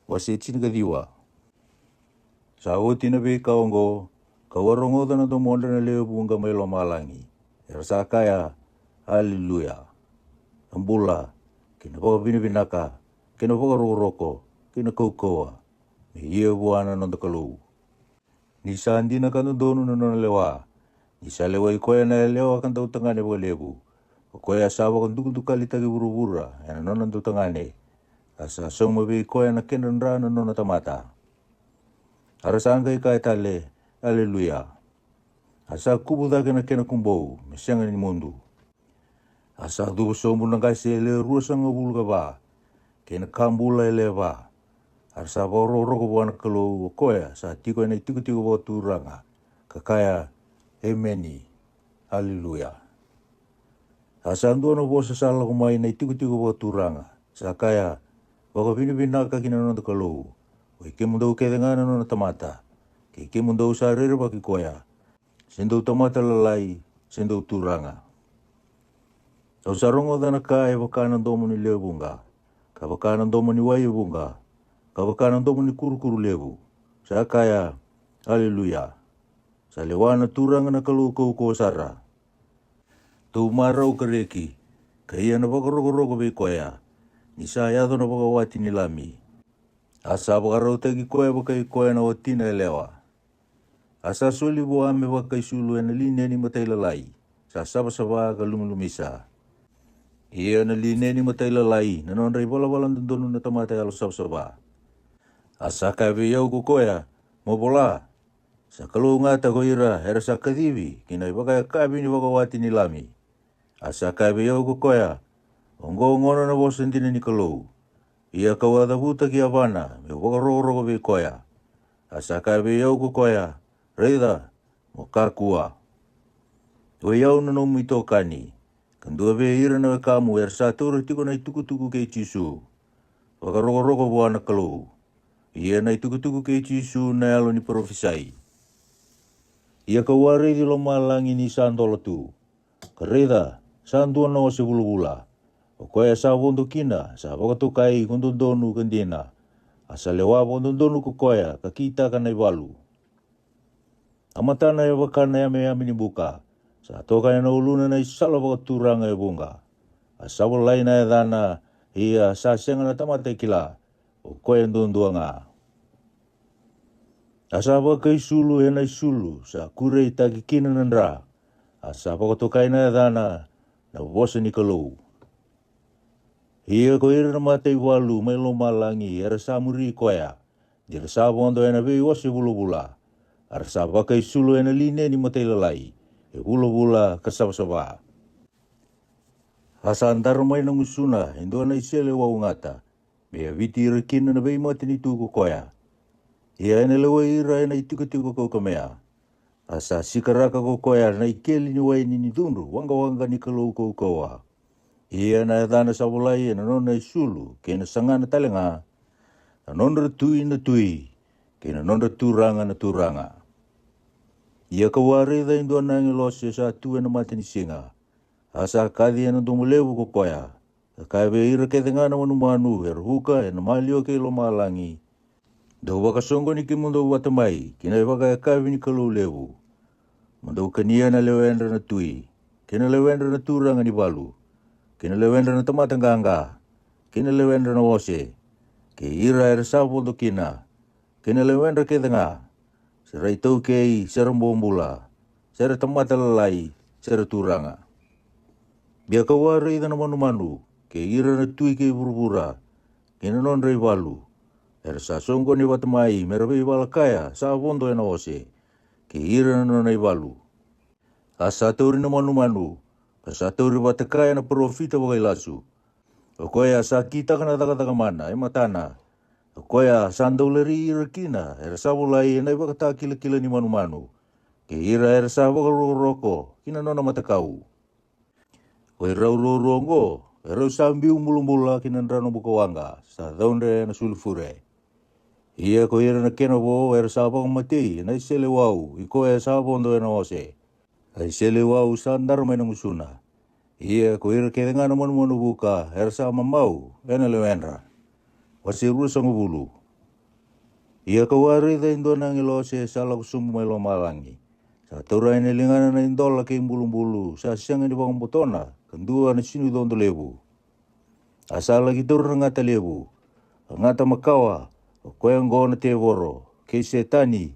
Wase tinikaciwa. Sa oti na veika oqo, kau a rogoca na domodra na lewe vuqa mai lomalagi, era sa kaya, Aleluya. Na bula, kei na vakavinavinaka, kei na vakarokoroko, kei na kaukauwa, me ia vua na noda Kalou. Ni sa dina ka dodonu na nona lewa, ni sa lewai koya na yalewa ka dautagane vakalevu, o koya sa vakadukadukalitaki vuravura ena nona dautagane, a sa sauma vei koya na kedra dra na nona tamata. A ra sa qai kaya tale, Aleluya. A sa kuvu cake na kena kubou me sega ni mudu. A sa cuva sobu na qase e le ruasagavulu ka va, kei na ka bula e le va. A ra sa vakarokoroko vua na Kalou o koya sa tiko ena itikotiko vakaturaga, ka kaya, Emeni. Aleluya. A sa dua na vosa sa lako mai na itikotiko vakaturaga, sa kaya, Vakavinavinaka ki na noda Kalou, oi kemudou kece ga na nona tamata, kei kemudou sa rerevaki koya, se dou tamata lalai, se dou turaga. Au sa rogoca na ka e vaka na domo ni lewe vuqa, ka vaka na domo ni wai e vuqa, ka vaka na domo ni kurukuru levu, sa kaya, Aleluya. Sa lewa na Turaga na Kalou kaukauwa sara. Tou marau ka reki, ka ia na vakarokoroko vei koya, ni sa yaco na vakawati ni Lami. A sa vakarautaki koya vakai koya na watina yalewa. A sa soli vua me vakaisulu ena lineni matailalai, sa savasava ka lumilumisa. Ia na lineni matailalai na nodra ivalavala dodonu na tamata yalosavasava. A sa kaya vei au ko koya, Mo vola, sa kalougata ko ira era sa kacivi ki na ivakayakavi ni vakawati ni Lami. A sa kaya vei au ko koya, Oqo gona na vosa dina ni Kalou. Ia kau a cavuta ki yavana meu vakarokoroko vei koya. A sa kaya vei au ko koya, Raica, mo kakua. Oi au na nomu itokani, ka dua vei ira na wekamu era sa taura tiko na itukutuku kei Jisu. Vakarokoroko vua na Kalou. Ia na itukutuku kei Jisu na yalo ni parofisai. Ia kau a raici lomalagi ni sa dola tu, ka raica, sa dua na ose vulavula. O koya sa vodo kina sa vakatokai ko dodonu ka dina. A sa lewa vakadodonu ko koya ka kitaka na ivalu. A matana e vaka na yameyame ni buka, sa toka ena uluna na isala vakaturaga e vuqa. A sa volai na yacana, ia sa sega na tamata e kila, o koya duadua ga. A sa vakaisulu ena isulu sa kureitaki kina na dra, a sa vakatokai na yacana na vosa ni Kalou. Ia ko ira na mataivalu mai lomalagi era sa muri koya, ni ra sa vodo ena veiose vulavula, a ra sa vakaisulu ena lineni matailalai e vulavula ka savasava. A sa dara mai na gusuna e dua na isele waugata, me yaviti ira kina na veimatanitu ko koya. Ia ena lewai ira ena itikotiko kaukamea. A sa sikaraka ko koya na ikeli ni waini ni cudru waqawaqa ni Kalou kaukauwa. Ia na yacana sa volai ena nona isulu kei na sagana tale ga, na nodra tui na tui, kei na nodra turaga na turaga. Ia ka'u a raica e dua na agilose sa tu ena mata ni siga, a sa kaci ena domo levu ko koya, ka kaya vei ira kece ga na manumanu era vuka ena maliwa kei lomalagi: Dou vakasoqoni kemudou vata mai ki na ivakayakavi ni Kalou levu, mo dou kania na lewedra na tui, kei na lewedra na turaga ni valu, kei na lewedra na tamata qaqa, kei na lewedra na ose, kei ira era sa vodo kina, kei na lewedra kece ga, se ra itaukei, se ra bobula, se ra tamata lalai, se ra turaga. Ia ka'u a raica na manumanu, kei ira na tui kei vuravura, kei na nodra ivalu, era sa soqoni vata mai me ra veivala kaya sa vodo ena ose, kei ira na nona ivalu. A sa tauri na manumanu, ka sa tauri vata kaya na parofita vakailasu, o koya sa kitaka na cakacaka mana e matana, o koya sa daulari ira kina era sa volai ena ivakatakilakila ni manumanu, kei ira era sa vakarokoroko ki na nona matakau. O irau ruarua oqo, erau sa biu bulabula ki na drano bukawaqa sa caudre ena sulifure. Ia ko ira na kena vo era sa vakamatei ena iseleiwau i koya sa vodo ena ose, a iseleiwau sa dara mai na gusuna. Ia ko ira kece ga na manumanu vuka era sa mamau ena lewedra. Wase ruasagavulu. Ia ka'u a raica e dua na agilose sa lako sobu mai lomalagi, sa taura ena ligana na idola kei bulubulu sa sega ni vakabotona ka dua na sinu codo levu. A sa laki taura na gata levu, a gata makawa, o koya oqo na tevoro kei Setani,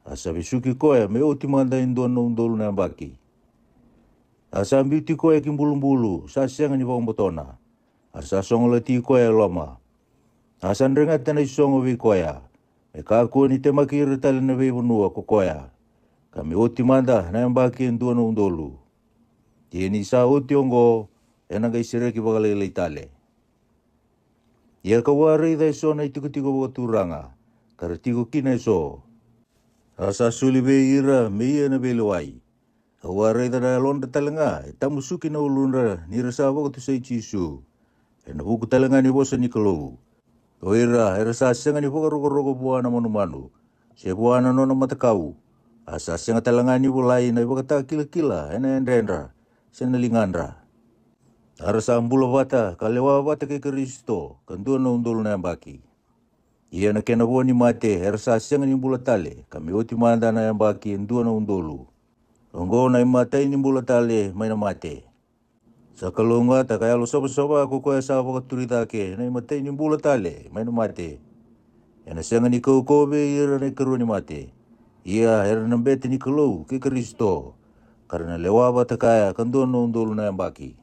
a sa vesuki koya me oti mada e dua na udolu na yabaki. A sa biuti koya ki bulubulu sa sega ni vakabotona, a sa sogolati koya e loma. A sa dregata na isogo vei koya, me kakua ni temaki ira tale na veivanua ko koya, ka me oti mada na yabaki e dua na udolu. Ia ni sa oti oqo, ena qai sereki vakalailai tale. Ia ka'u a raica eso na itikotiko vakaturaga, ka ra tiko kina eso, a sa soli vei ira me ia na veilewai. Au a raica na yalodra tale ga e tamusuki na uludra ni ra sa vakatusai Jisu, ena vuku tale ga ni vosa ni Kalou. O ira era sa sega ni vakarokoroko vua na manumanu, se vua na nona matakau, a sa sega tale ga ni volai na ivakatakilakila ena yadredra se na ligadra. A ra sa bula vata ka lewa vata kei Karisito ka dua na udolu na yabaki. Ia na kena vo ni mate era sa sega ni bula tale ka me oti mada na yabaki e dua na udolu. Oqo na imatai ni bula tale mai na mate. Sa kalougata ka yalosavasava ko koya sa vakaturi cake na imatai ni bula tale mai na mate. Ena sega ni kaukauwa vei ira na ikarua ni mate. Ia era na bete ni Kalou kei Karisito, ka ra na lewa vata kaya ka dua na udolu na yabaki.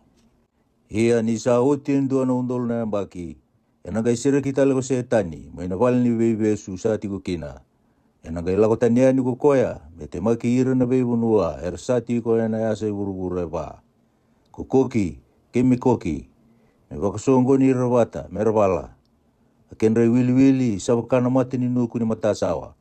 Ia ni sa oti e dua na udolu na yabaki, ena qai sereki tale ko Setani mai na vale ni veivesu sa tiko kina. Ena qai lako tani yani ko koya me temaki ira na veivanua era sa tiko ena yasa i vuravura e va, ko Koki kei Mekoki, me vakasoqoni ira vata me ra vala. A kedra iwiliwili sa vaka na mata ni nuku ni matasawa.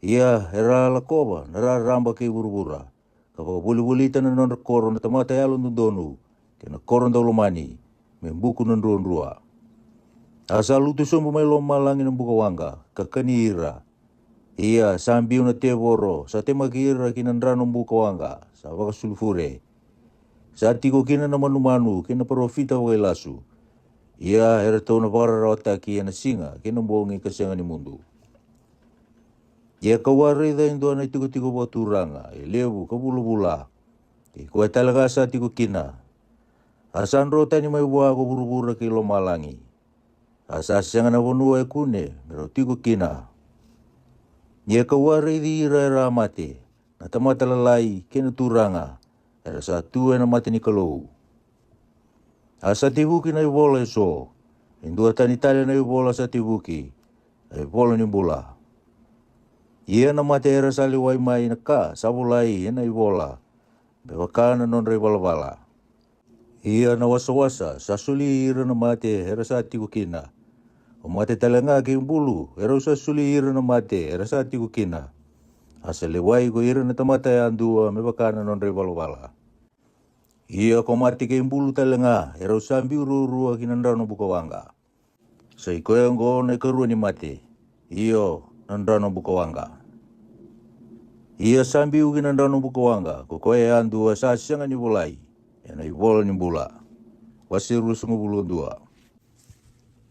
Ia era a lakova na raraba kei vuravura, ka vakavolivolita na nodra koro na tamata yalododonu, kei na koro daulomani, me buku na druadrua. A sa lutu sobu mai lomalagi na bukawaqa ka kani ira. Ia sa biu na tevoro sa temaki ira ki na drano bukawaqa sa vakasulufure, sa tiko kina na manumanu kei na parofita vakailasu. Ia eratou na vakararawataki ena siga kei na bogi ka sega ni mudu. Ia ka'u a raica e dua na itikotiko vakaturaga e levu ka vulavula, kei koya tale ga sa tiko kina. A sa dro tani mai vua ko vuravura kei lomalagi. A sa sega na vanua e kune me rau tiko kina. Ia ka'u a raici ira era a mate, na tamata lalai kei na turaga, era sa tu ena mata ni Kalou. A sa tevuki na ivola eso, e dua tani tale na ivola sa tevuki, a ivola ni bula. Ia na mate era sa lewai mai na ka sa volai ena ivola, me vaka na nodra ivalavala. Ia na wasawasa sa soli ira na mate era sa tiko kina. O mate tale ga kei bulu erau sa soli ira na mate era sa tiko kina. A sa lewai ko ira na tamata yadua me vaka na nodra ivalavala. Ia ko mate kei bulu tale ga e rau sa biu ruarua ki na drano bukawaqa. Sa i koya oqo na ikarua ni mate, io, na drano bukawaqa. Ia sa biu ki na drano bukawaqa ko koya yadua sa sega ni volai e na ivola ni bula. Wase ruasagavulu ka dua.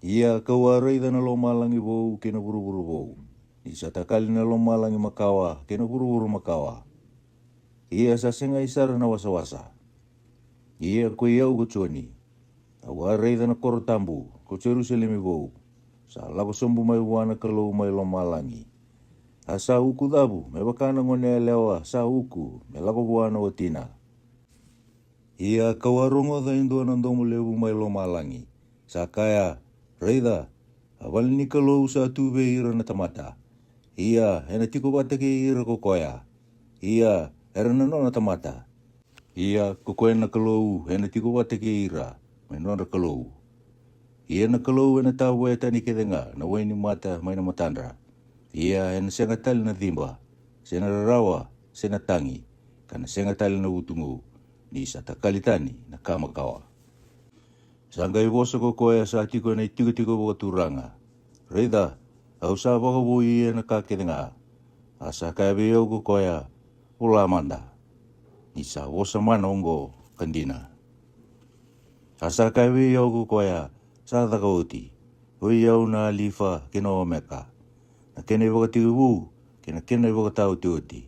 Ia ka'u a raica na lomalagi vou kei na vuravura vou, ni sa takali na lomalagi makawa kei na vuravura makawa. Ia sa segai sara na wasawasa. Ia ko i au ko Joni, au a raica na koro tabu ko Jerusalemi vou, sa lako sobu mai vua na Kalou mai lomalagi. A sa uku cavu me vaka na gone yalewa sa uku me lako vua na watina. Ia ka'u a rogoca e dua na domo levu mai lomalagi, sa kaya, Raica, a vale ni Kalou sa tu vei ira na tamata. Ia e na tiko vata kei ira ko koya. Ia era na nona tamata. Ia ko koya na Kalou e na tiko vata kei ira me nodra Kalou. Ia na Kalou e na tavoya tani kece ga na wai ni mata mai na matadra. Ia e na sega tale na ciba, se na rarawa, se na tagi, ka na sega tale na utugu, ni sa takali tani na ka makawa. Sa qai vosa ko koya sa tiko e na itikotiko vakaturaga, Raica, au sa vakavoui e na ka kece ga. A sa kaya vei au ko koya, Vola mada, ni sa vosa mana oqo ka dina. A sa kaya vei au ko koya sa caka oti, Oi au na Alifa kei na Omeka, na kena ivakatekivu kei na kena ivakataotioti.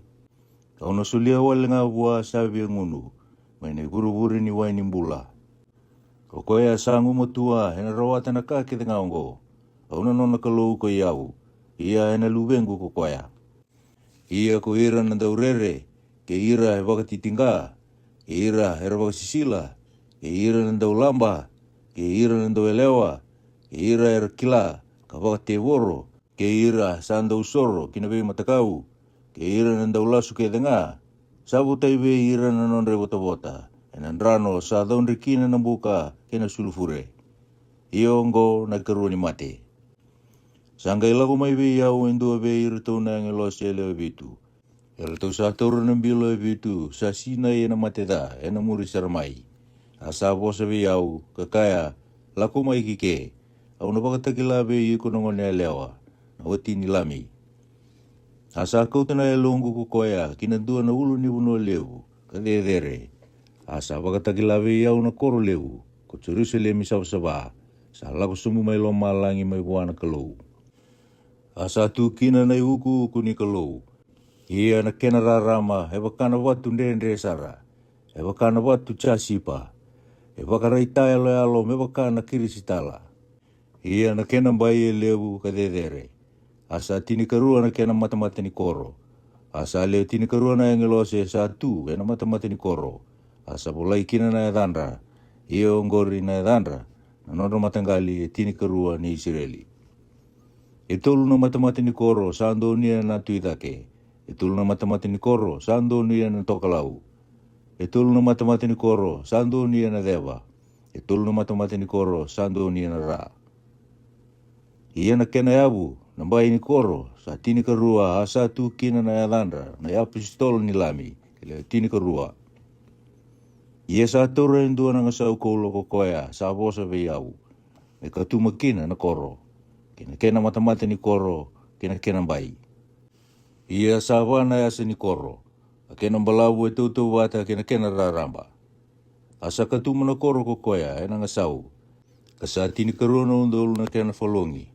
Au na solia wale ga vua sa via gunu mai na ivurevure ni wai ni bula. Ko koya sa gumatua e na rawata na ka kece ga oqo. Au na nona Kalou ko i au, ia e na luvequ ko koya. Ia ko ira na daurere, kei ira e vakatitiqa, kei ira era vakasisila, kei ira na daulaba, kei ira na dauyalewa, kei ira era kila ka vakatevoro, kei ira sa dausoro ki na veimatakau, kei ira na daulasu kece ga, sa votai vei ira na nodra ivotavota e na drano sa caudre kina na buka kei na sulufure. Ia oqo na ikarua ni mate. Sa qai lako mai vei au e dua vei iratou na agilosi e lewe vitu, eratou sa taura na bilo e vitu sa sinai e na mate ca e na muri sara mai. A sa vosa vei au ka kaya, Lako mai ki ke, au na vakatakila vei iko na gone yalewa, na wati ni Lami. A sa kauta na yaloqu ko koya ki na dua na ulunivanua levu ka cecere. A sa vakatakila vei au na koro levu ko Jerusalemi savasava, sa lako sobu mai lomalagi mai vua na Kalou. A sa tu kina na iukuuku ni Kalou. Ia na kena rarama e vaka na vatu dredre sara, e vaka na vatu jasipa, e vakaraitayaloyalo me vaka na kirisitala. Ia na kena bai e levu ka cecere. A sa tinikarua na kena matamata ni koro. A sa lewe tinikarua na agilosi sa tu e na matamata ni koro. A sa volai kina na yacadra. Ia oqori na yacadra na nodra mataqali e tinikarua ni Isireli. E tolu na matamata ni koro sa donuya na tu i cake. E tolu na matamata ni koro sa donuya na tokalau. E tolu na matamata ni koro sa donuya na ceva. E tolu na matamata ni koro sa donuya na ra. Ia na kena yavu na bai ni koro sa tinikarua, a sa tu kina na yacadra na iapositolo ni Lami e lewe tinikarua. Ia sa taura e dua na gasau koula ko koya sa vosa vei au, me katuma kina na koro, kei na kena matamata ni koro, kei na kena bai. Ia sa va na yasa ni koro, a kena balavu e tautauvata kei na kena raraba. A sa katuma na koro ko koya e na gasau, ka sa tinikarua na udolu na kena falogi.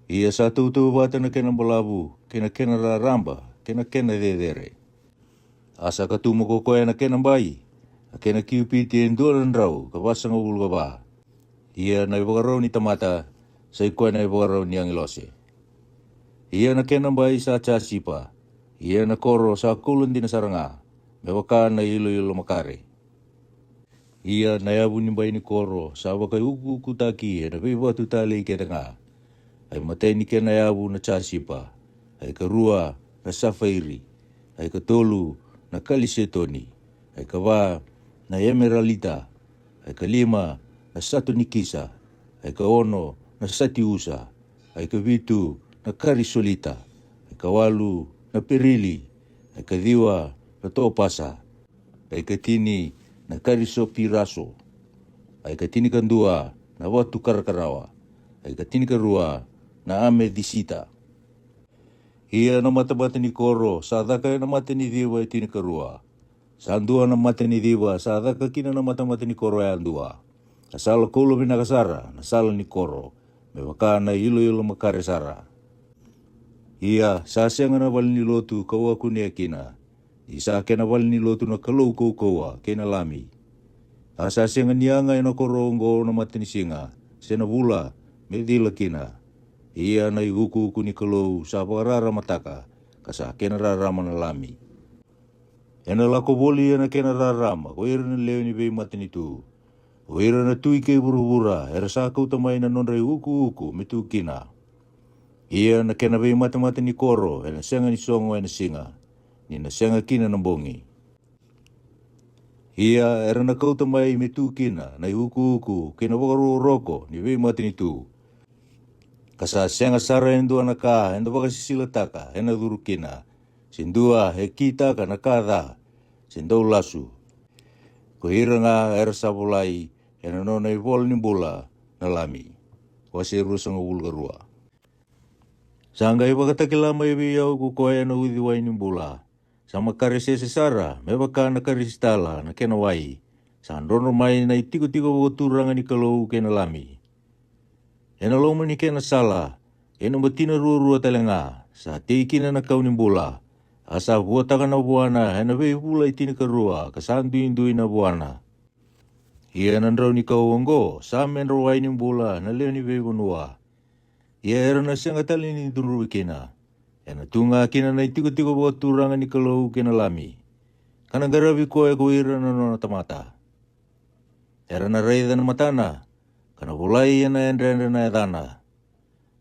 Ia sa tautauvata na kena balavu kei na kena raraba kei na kena cecere. A sa katuma ko koya na kena bai, a kena kiupiti e dua na drau ka vasagavulu ka va. Ia na ivakarau ni tamata sa i koya na ivakarau ni agilosi. Ia na kena bai sa jasipa. Ia na koro sa koula dina sara ga, me vaka na iloilo makare. Ia na yavu ni bai ni koro sa vakaiukuukutaki e na veivatu talei kece ga. A i matai ni kena yavu na jasipa, a i karua na safairi, a i katolu na kalisetoni, a i kava na emeralita, a i kalima na satonikisa, a i kaono na satiusa, a i kavitu na karisolita, a i kawalu na perili, na ikaciwa na topasa, na ikatini na karisopiraso, na ikatinikadua na vatu karakarawa, na ikatinikarua na amethisita. Ia na matamata ni koro sa caka ena mata ni civa e tinikarua. Sa dua na mata ni civa sa caka kina na matamata ni koro yadua. A sala koula vinaka sara na sala ni koro, me vaka na iloilo makare sara. Ia sa sega na valenilotu ka'u a kunea kina, ni sa kena valenilotu na Kalou kaukauwa kei na Lami. A sa sega ni yaga ena koro oqo na matanisiga, se na vula, me cila kina. Ia na iukuuku ni Kalou sa vakararamataka, ka sa kena rarama na Lami. Ena lako voli ena kena rarama ko ira na lewe ni veimatanitu. O ira na tui kei vuravura era sa kauta mai na nodra iukuuku me tu kina. Ia na kena veimatamata ni koro ena sega ni sogo ena siga, ni na sega kina na bogi. Ia era na kauta mai me tu kina na iukuuku kei na vakarokoroko ni veimatanitu. Ka sa sega sara e dua na ka eda vakasisilataka ena curu kina, se dua e kitaka na ka ca, se dau lasu. Ko ira ga era sa volai ena nona ivola ni bula na Lami. Wase ruasagavulu ka rua. Sa qai vakatakila mai vei au ko koya na uciwai ni bula. Sa makare sese sara me vaka na karisitala na kena wai. Sa drodro mai na itikotiko vakaturaga ni Kalou kei na Lami. Ena loma ni kena sala, ena batina ruarua tale ga, sa tei kina na kau ni bula. A sa vuataka na vuana ena veivula e tinikarua ka sa duidui na vuana. Ia na drau ni kau oqo sa medra wai ni bula na lewe ni veivanua. Ia era na sega tale ni cudruvi kina. Ena tu ga kina na itikotiko vakaturaga ni Kalou kei na Lami. Ka na qaravi koya ko ira na nona tamata. Era na raica na matana, ka na volai ena yadredre na yacana.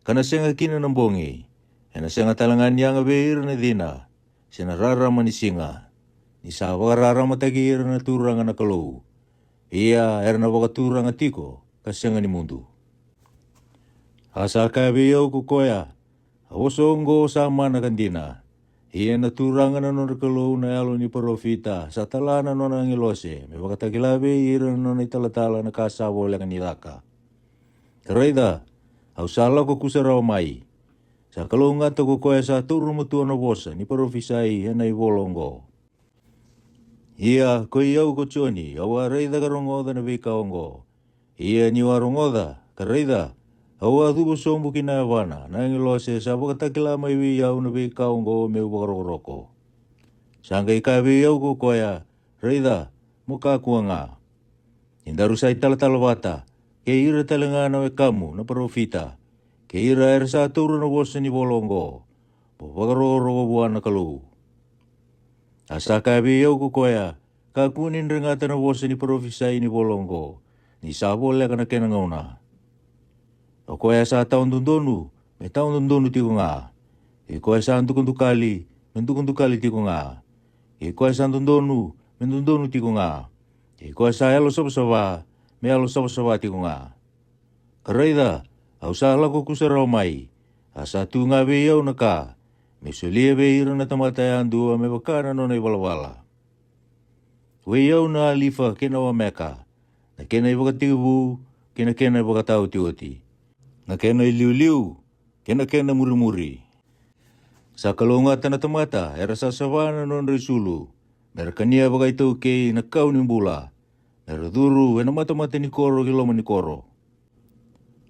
Ka na sega kina na bogi, ena sega tale ga ni yaga vei ira na cina, se na rarama ni siga, ni sa vakararamataki ira na Turaga na Kalou. Ia era na vakaturaga tiko ka sega ni mudu. A sa kaya vei au ko koya, a vosa oqo sa mana ka dina. Ia na Turaga na nodra Kalou na yalo ni parofita sa tala na nona agilose me vakatakila vei ira na nona italatala na ka sa voleka ni caka. Ka raica, au sa lako kusarawa mai. Sa kalougata ko koya sa taura matua na vosa ni parofisai ena ivola oqo. Ia ko i au ko Joni, au a raica ka rogoca na veika oqo. Ia niu a rogoca, ka raica, au a cuva sobu ki na yavana na agilose sa vakatakila mai vei au na veika oqo me'u vakarokoroko. Sa qai kaya vei au ko koya, raica, mo kakua ga. Ni daru sa italatala vata, kei ira tale ga na wekamu na parofita, kei ira era sa taura na vosa ni vola oqo, mo vakarokoroko vua na Kalou. A sa kaya vei au ko koya, kakua ni dregata na vosa ni parofisai ni vola oqo, ni sa voleka na kena gauna. O koya sa tawa dodonu, me tawa dodonu tiko ga. Kei koya sa dukadukali, me dukadukali tiko ga. Kei koya sa dodonu, me dodonu tiko ga. Kei koya sa yalo savasava, me yalo savasava tiko ga. Ka raica, au sa lako kusarawa mai, a sa tu ga vei au na ka, me solia vei ira na tamata yadua me vaka na nona ivalavala. Vei au na Alifa kei na Omeka, na kena ivakatekivu kei na kena ivakataotioti, na kena iliuliu kei na kena murimuri. Sa kalougata na tamata era sa sava na nodra isulu, me ra kania vakaitaukei na kau ni bula, me ra curu ena matamata ni koro ki loma ni koro.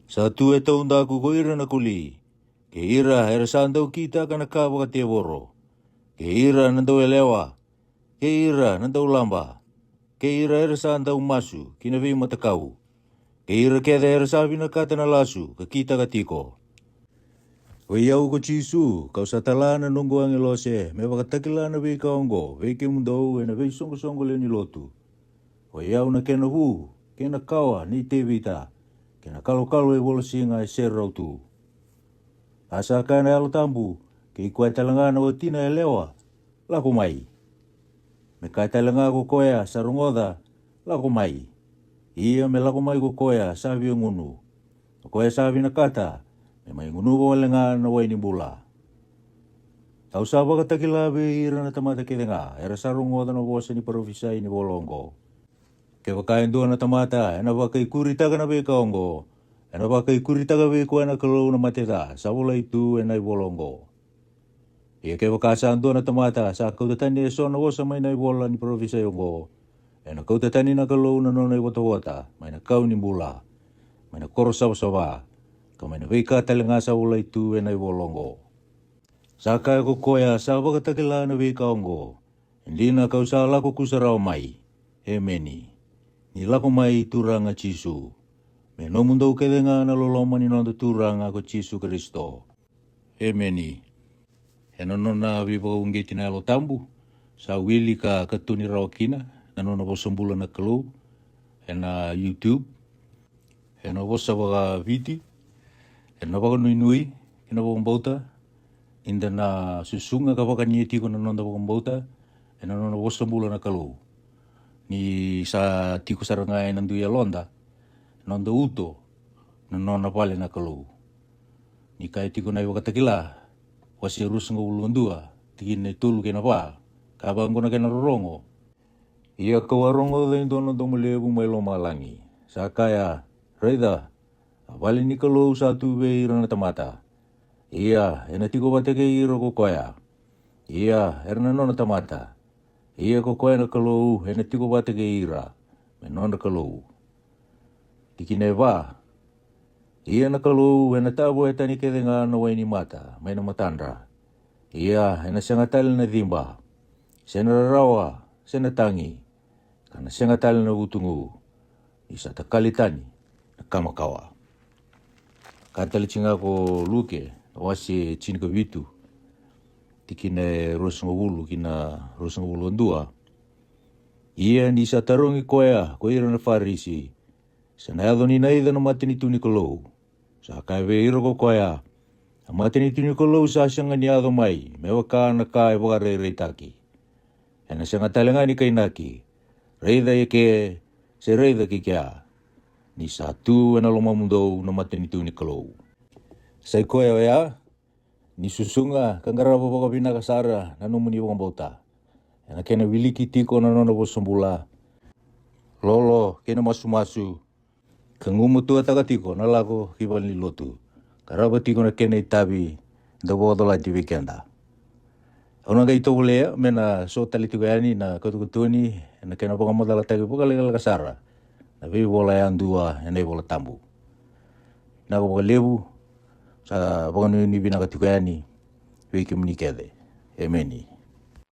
Sa tu e taudaku ko ira na koli, kei ira era sa dau kitaka na ka vakatevoro, kei ira na dauyalewa, kei ira na daulaba, kei ira era sa dau masu ki na veimatakau, kei ira kece era sa vinakata na lasu ka kitaka tiko. Oi au ko Jisu, ka'u sa tala na noqu agilose me vakatakila na veika oqo vei kemudou ena veisoqosoqo lewe ni lotu. Oi au na kena vu, kei na kawa nei Tevita, kei na kalokalo e volasiga e serau tu. A sa kaya na Yalo Tabu, kei koya tale ga na watina yalewa, lako mai. Me kaya tale ga ko koya sa rogoca, lako mai. Ia me lako mai ko koya sa via gunu, ko koya sa vinakata, me mai gunuva wale ga na wai ni bula. Au sa vakatakila vei ira na tamata kece ga era sa rogoca na vosa ni parofisai ni vola oqo. Kevaka e dua na tamata ena vakaikuritaka na veika oqo, ena vakaikuritaka vei koya na Kalou na mate ca sa volai tu ena ivola oqo. Ia kevaka sa dua na tamata sa kauta tani eso na vosa mai na ivola ni parofisai oqo, ena kauta tani na Kalou na nona ivotavota mai na kau ni bula, mai na koro savasava, ka mai na veika tale ga sa volai tu ena ivola oqo. Sa kaya ko koya sa vakatakila na veika oqo, e dina kau sa lako kusarawa mai. Emeni. Ni lako mai, Turaga Jisu. Me nomudou kece ga na loloma ni noda Turaga ko Jisu Karisito. Emeni. Ena nona veivakauqeti na Yalo Tabu, sa wili ka katoni rawa kina na nona vosa bula na Kalou ena YouTube, ena vosa vakaViti, ena vakanuinui kei na vakabauta, ni da na susuga ka vakania tiko na noda vakabauta ena nona vosa bula na Kalou. Ni sa tiko sara ga ena dui yaloda, noda uto, na nona vale na Kalou. Ni kaya tiko na iVakatakila, wase ruasagavulu ka dua, tikina e tolu kei na va, ka vaqo na kena rorogo. Ia kau a rogoca e dua na domo levu mai lomalagi, sa kaya, raica, a vale ni Kalou sa tu vei ira na tamata. Ia ena tiko vata kei ira ko koya. Ia era na nona tamata. Ia ko koya na Kalou ena tiko vata kei ira me nodra Kalou. Tikina e va. Ia na Kalou ena tavoya tani kece ga na wai ni mata mai na matadra. Ia ena sega tale na ciba, se na rarawa, se na tagi, ka na sega tale na vutugu, ni sa takali tani na ka makawa. Ka tale tiko ga ko Luke, na wase tinikavitu, tikina e ruasagavulu ki na ruasagavulu ka dua. Ia ni sa tarogi koya ko ira na Farisi, sa na yaco ni naica na matanitu ni Kalou, sa kaya vei ira ko koya, a matanitu ni Kalou sa sega ni yaco mai me vaka na ka e vakarairaitaki. Ena sega tale ga ni kainaki, raica e ke, se raica ki kea, ni sa tu ena lomamudou na matanitu ni Kalou. Sai koya oya, ni susuga ka qarava vakavinaka sara na nomuni vakabauta, ena kena wiliki tiko na nona vosa bula, lolo kei na masumasu, ka gumatuataka tiko na lako ki vale ni lotu, ka rava tiko na kena itavi da vakacolati vei keda. Au na qai tovolea me na so tale tiko yani na katokatoni ena kena vakamacalataki vakalekaleka sara na veivola yadua ena iVola Tabu. Vinaka vakalevu, sa vakanuinui vinaka tiko yani vei kemuni kece. Emeni.